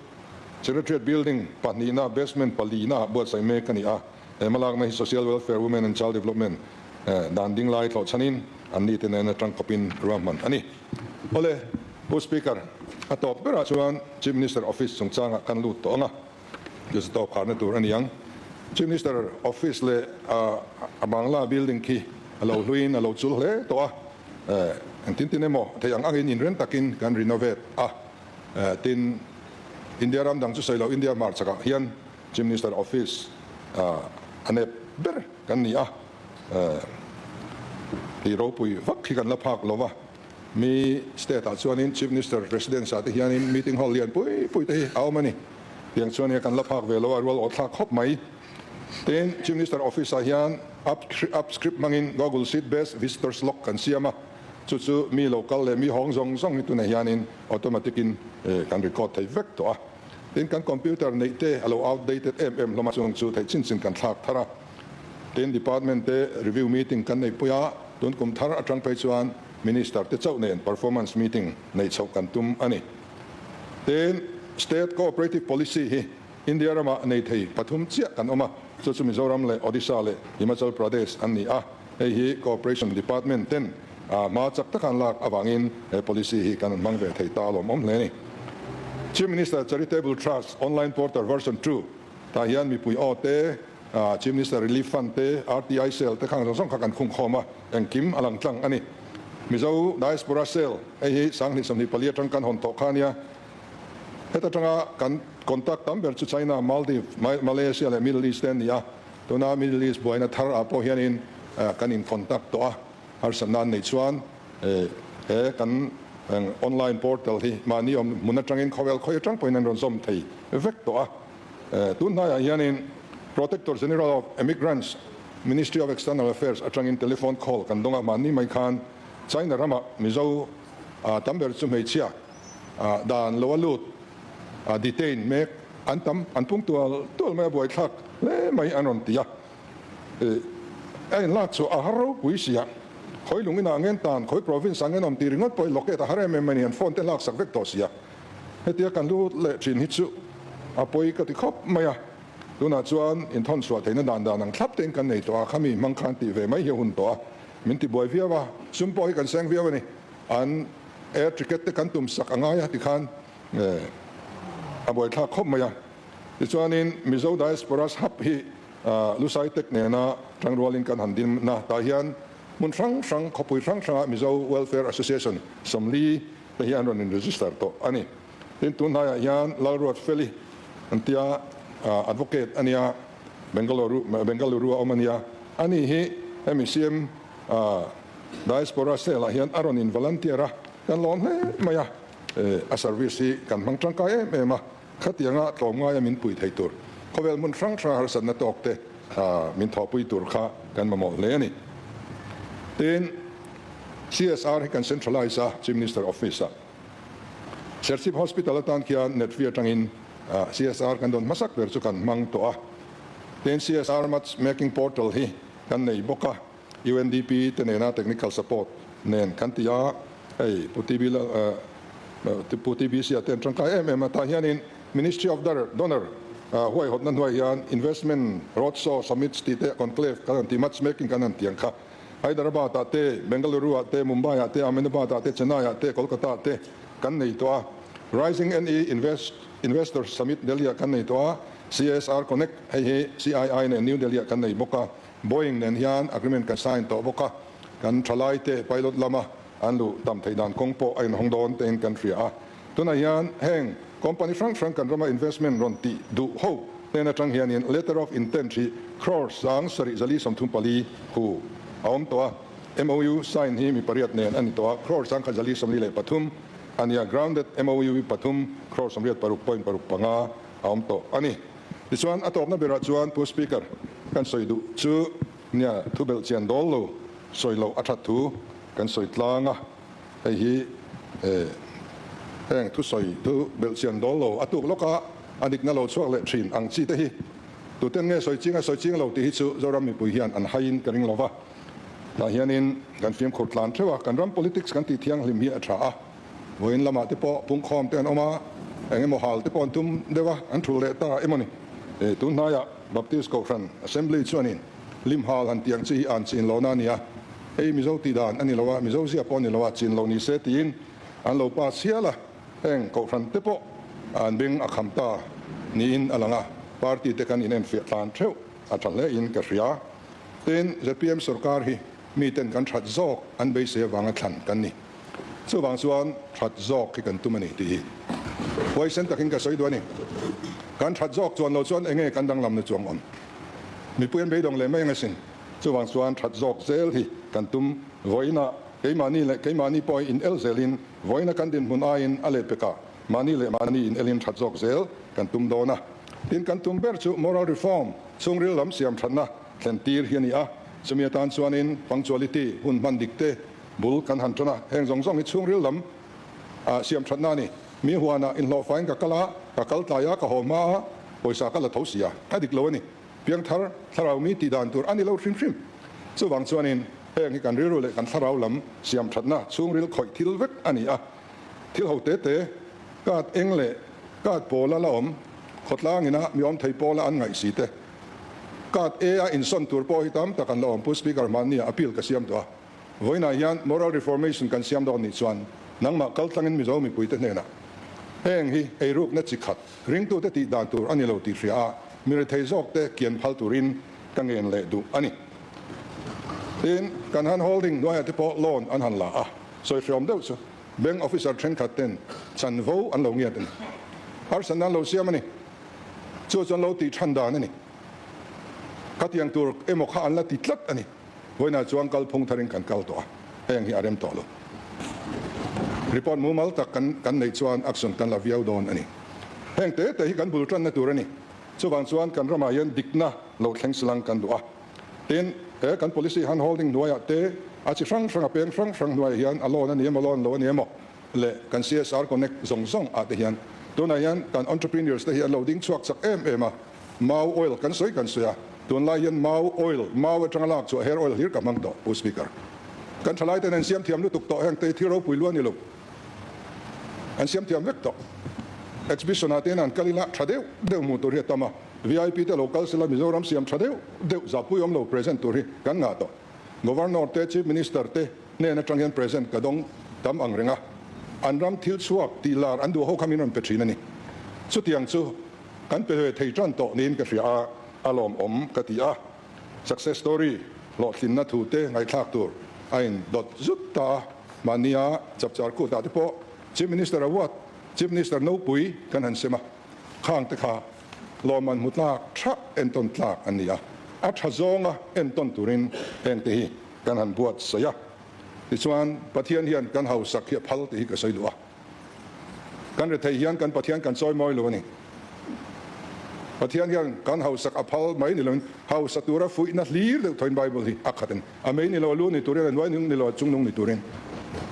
Secretariat building pahnihna basement palina buatsaih mek a ni a. He hmalakna hi Social Welfare, Women and Child Development dan ding lai thlawh chhanin an nite nena tangkawpin ruahman a ni. Awle, Pu Speaker, a tawp berah chuan Chief Minister Office chungchangah kan lut tawh ang a, chu chu tawp kharna tur a ni ang. Chief Minister Office leh a Bangla building khi a lo hluiin a lo chul hle tawh a, engtin tin emaw theih ang angin inren takin kan renovate a, tin India ram dang chu sawi lo India hmarchakah hian Chief Minister Office a nep ber kan ni a, tih ropui vak hi kan la phak lo va, mi state ah chuanin Chief Minister Residence ah te hianin meeting hall lian pui pui te hi a awm a ni. Tiang chuan nia kan la phak ve lo a, rual awh thlak khawp mai. Tin, Chief Minister Office ah hian app script hmangin Google Sheet based visitors log kan siam a, chu chu mi lo kal leh mi hawng zawng zawng hi tunah hianin automatic in kan record thei vek tawh a. Tin, kan computer neih te a lo outdated em em hlawm a, chung chu theih chin chin kan thlak thar a. Tin, department te review meeting kan neihpui a, tun kum thar atang phei chuan Minister te chauh nen performance meeting neih chhoh kan tum a ni. Tin, State Cooperative Policy hi India ramah nei thei pathum chiah kan awm a, chu chu Mizoram leh Odisha leh Himachal Pradesh an ni a. Hei hi Cooperation Department ten hma chak taka an lak avangin he policy hi kan hmang ve thei ta alawm awm hle a ni. Chief Minister Charitable Trust Online Portal Version 2 tah hian mipui aw te, Chief Minister Relief Fund te, RTI Cell te khang zawng zawng kha kan khung khawm a, engkim a lang tlang a ni. Mizo Diaspora Cell hei hi 2024 atang kan hawn tawh kha a nia. Heta tanga kan contact tam ber chu China, Maldives, Malaysia leh Middle East te an ni a. Tuna Middle East buaina thar ah pawh hianin kan in contact tawh a, harsatna an neih chuan he kan online portal hi mahni awm hmun atangin khawvel khawi atang pawhin an rawn zawm thei vek tawh a. Tun hnaiah hianin Protector General of Emigrants, Ministry of External Affairs atangin telephone call kan dawng a, mahni mai khan China ramah Mizo tam ber chu hmeichhia dan lo a lut detain mek an tam an pung tual tual mai a buaithlak hle mai an rawn ti a, a inlak chu a har ropui si a, khawi lung inah ngen tan khawi province ah ngen awm tih ringawt pawh i locate a har em em mai ni an phone te lak sak vek tawh si a, hetia kan lut leh thin hi chu a pawi ka ti khawp mai a, tunah chuan inthawn chhuah theihna dan dan ang thlap tein kan nei tawh a, khami hmang khan tih ve mai hi a hun tawh a, min ti buai viau a, sum pawh hi kan seng viau a ni. An air ticket te kan tum sak a ngai a tikhan a buaithlak khawp mai a. Tichuanin Mizo Diasporas Hub hi Lusai Tech nena tangrualin kan han din na tah hian hmun hrang hrang, khawpui hrang hranga Mizo Welfare Association 40 te hi an rawn in register tawh a ni. Tin, tun hnaiah hian Lalruat Feli an tia advocate a nia, Bengaluru Bengaluru a awm a nia. Ani hi hemi CM Diaspora Cell ah hian a rawn in volunteer a, kan lawm hle mai a, a service hi kan hmang tangkai em em a, khatianga tlawmngaia min pui thei tur khawvel hmun hrang hranga harsatna tawk te min thawhpui tur kha kan mamawh hle a ni. Tin, CSR hi kan centralize a, Chief Minister Office ah. Serchhip Hospital atan khian Netfee atangin CSR kan dawn hmasak ber chu kan hmang tawh a, tin CSR Match Making Portal hi kan nei bawk a. UNDP te nena technical support nen kan ti a, hei Pu TB Pu TBC a te an tangkai em em a, tah hianin Ministry of Donor huaihawtna hnuai hian Investment Roadshow Summits tih te Conclave kan han ti, Match Making kan han ti ang kha Hyderabad ah te, Bengaluru ah te, Mumbai ah te, Ahmedabad ah te, Chennai ah te, Kolkata ah te kan nei tawh a, Rising NE Investor Summit Delhi ah kan nei tawh a, CSR Connect hei hi CII nen New Delhi ah kan nei bawk a. Boeing nen hian agreement kan sign tawh bawk a, kan thalai te pilot lama an luh tam theih dan kawng pawh a inhawng dawn tein kan hria a. Tunah hian heng company hrang hrang kan rama investment rawn tih duh ho hnen atang hianin letter of intent hi crore 7434 hu a awm tawh a, MOU sign hi mi pariat nen a ni tawh a, crore 1443 a nia, grounded MOU hi pathum crore 86.65 a awm tawh a ni. Tichuan, a tawpna berah chuan Pu Speaker, kan sawi duh chu nia thu belh chian dawl lo sawi loh a that thu kan sawi tlang a, hei hi heng thusawi thu belh chian dawl lo a tuk lawka a dikna lo chhuak leh thin ang chi te hi tuten nge sawi ching a sawi ching lo tih hi chu Zoram mipui hian an haiin ka ring lo va. Tah hianin kan fimkhur tlan theuh a, kan ram politics kan tih thianghlim hi a tha a. Vawiin lamah te pawh pungkhawm te an awm a, eng emaw hal te pawh an tum deuh a, an thul leh ta emaw ni. Tun hnaiah Baptist Kohhran Assembly chuanin lim hal han tiang chi hi an chin lohna a ni a, hei Mizo tih dan a ni lo a, Mizo zia pawh a ni lo a, chin lo ni se tiin an lo pass hial a, heng Kohhran te pawh an beng a kham ta niin a lang a, party te kan inenfiah tlan theuh a tha hle in ka hria. Tin, zpm sorkar hi miten kan that zawk an beisei avanga thlan kan ni. Chuvang chuan that zawk hi kan tum a ni tih hi huaisen takin ka sawi duh a ni. Kan that zawk chuan lo chuan enge kan danglamna chuang awm? Mipui an beidawng leh mai ang asin. Chuvang chuan that zawk zel hi kan tum. Vawiinah keimahni leh keimahni pawh hi in el zelin vawiina kan dinhmun aiin a lehpekah mahni leh mahni in elin that zawk zel kan tum dawn a. Tin, kan tum ber chu moral reform, chhungril lam siam thatna thlen tir hi a ni a. Chumi atan chuanin punctuality, hun hman dik te, Bul kan han tan a, heng zawng zawng hi chhungril lam ah siam thatna a ni. Mi huanah inhlawhfaiin ka kal a, Ka kal tlai a, ka haw hma a, pawisa ka la tho si a, a dik lo a ni. Piangthar thlarau mi tih dan tur a ni lo hrim hrim. Chuvang chuanin heng hi kan rilru leh kan thlarau lam siam thatna chhungril khawih thil vek a ni a. Thil ho te te, card eng leh card pawla la awm, khawtlang ina mi awm thei pawla an ngaih si te, card A a insawn tur pawh hi tam tak an la awm. Pu Speaker hmannia appeal ka siam tawh a. Vawiinah hian Moral Reformation kan siam dawn nih chuan nangmah kaltlangin Mizo mipuite hnenah heng hi eirukna chi khat ringtute tih dan tur a ni lo tih hria a, mi rethei zawkte kian phal turin ka ngen leh duh a ni. Tin, kan han holding hnuaiah te pawh loan an han la a, sawi hreawm deuh chu bank officer thenkhat ten chanvo an lo ngiat a ni. Harsatna an lo siam a ni. Chu chu an lo tih than dan a ni. Khatiang tur emaw kha an la ti tlat a ni. Vawiinah chuan kalphung tharin kan kal tawh a, heng hi a rem tawh lo. Report mumal tak kan kan neih chuan action kan la viau dawn a ni. Heng te te hi kan bul tanna tur a ni. Chuvang chuan kan ramah hian dikna lo thleng silang kan duh a. Tin, he kan policy hand holding hnuaiah te a chi hrang hrang a peng hrang hrang hnuaiah hian a loan a ni emaw loan lo a ni emaw leh kan CSR connect zawng zawng ah te hian tunah hian kan entrepreneurs te hi an lo ding chhuak chak em em a. Mau oil kan sawi kan sawi a, tunlai hian mau oil, mau atanga lak chhuah hair oil hlir ka hmang tawh, Pu Speaker. Kan thalai ten an siam thiam lutuk tawh heng te hi thil ropui lu a ni lo. An siam thiam vek tawh. Exhibition ah te hian an kal ila tha deuh deuh hmuh tur hi a tam a, VIP te lo kal sela Mizoram siam tha deuh deuh zahpui awm lo present tur hi kan ngah tawh. Governor te, Chief Minister te hnen atang hian present ka dawng tam ang reng a, an ram thil chhuak tih lar an duh ho kha min rawn pe thin a ni. Chutiang chu Kan pe ve thei tan tawh niin ka hria a, a lawmawm ka ti a. Success story hlawhtlinna thu te ngaihthlak tur a in dawt zut ta a, mahnia chapchar kutah te pawh Chief Minister Award, Chief Minister Nopui kan han sem a, khang te kha lawmman hmu tlak tha entawn tlak an ni a, a tha zawnga entawn turin heng te hi kan han buatsaih a. Tichuan Pathian hian kan hausak hi a phal tih hi ka sawi duh a. Kan rethei hian kan Pathian kan chawi mawi lo a ni. Pathian hian kan hausak a phal mai ni loin hausa tura fuihna hlir deuh thawin Bible hi a khat a ni. A mei ni lo, a lu ni turin, a hnuai nung ni lo, a chung nung ni turin,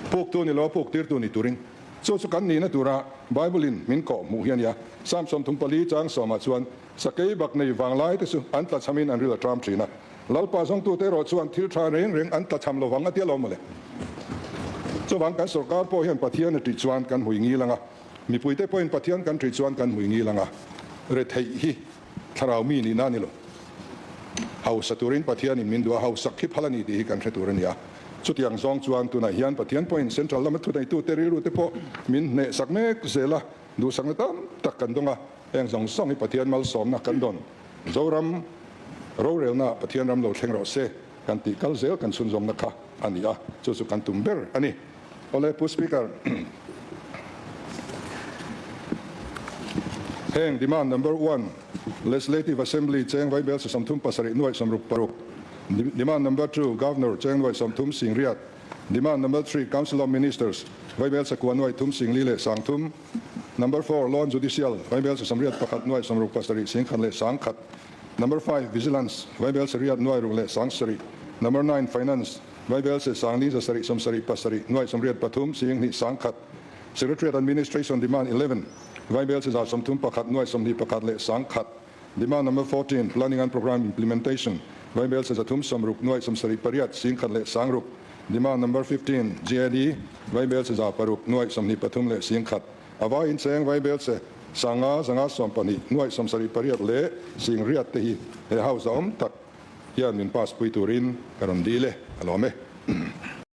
puktu ni lo, a puk tirtu ni turin. Chu chu kan nihna tura Bible in min kawh hmuh hi a ni a. Psalm 34 chang sawmah chuan sakei bak nei vanglai te chu an tlachhamin an ril a ṭam ṭhin a. Lalpa zawngtute erawh chuan thil tha reng reng an tlachham lo vang a tia lo mawle. Chuvang kan sorkar pawh hian Pathian a ṭih chuan kan hmui ngil ang a, mipuite pawhin Pathian kan ṭih chuan kan hmui ngil ang a, retheih hi thlarau mi nihna a ni lo. Hausa turin Pathianin min duh a, hausak hi phal a ni tih hi kan hre tur a ni a. Chutiang zawng chuan tunah hian Pathian pawhin Central lama thuneitute rilrute pawh min hnehsak mek zel a, duhsakna tam tak kan dawng a, heng zawng zawng hi Pathian malsawmna kan dawn. Zoram rorelna Pathian ram lo thleng rawh se kan tih kal zel kan chhunzawmna kha a ni a, chu chu kan tum ber a ni. Awle Pu Speaker, heng demand number one Legislative Assembly cheng vaibel 37 nuaih 66, demand number two Governor cheng nuaih 30 singriat, demand number three Council of Ministers vaibel sakua nuaih thum singli leh sangthum, Number four, Loan Judicial, Vaibel Sasamriat pakhat nuai sawmruk pasarih singkhat leh sangkhat. Number five, Vigilance, Vaibel Sariat nuai ruk leh sangsarih. Number nine, Finance, Vaibel Se sangli zasarih sawmsarih pasarih nuai sawmriat pathum singhnih sangkhat. Secretariat Administration Demand 11, Vaibel Se 30 pakhat nuai 21 leh sangkhat. Demand number 14, Planning and Programme Implementation, Vaibel Se 300 sawmruk nuai 78 singkhat leh sangruk. Demand number 15, GAD, Vaibel Se 600 nuai 23 leh singkhat. A vaiin cheng Vaibel Se 500 512 nuai 78 leh singriat te hi he House a awm tak hian min pass pui turin ka rawn dil e, a lawm e.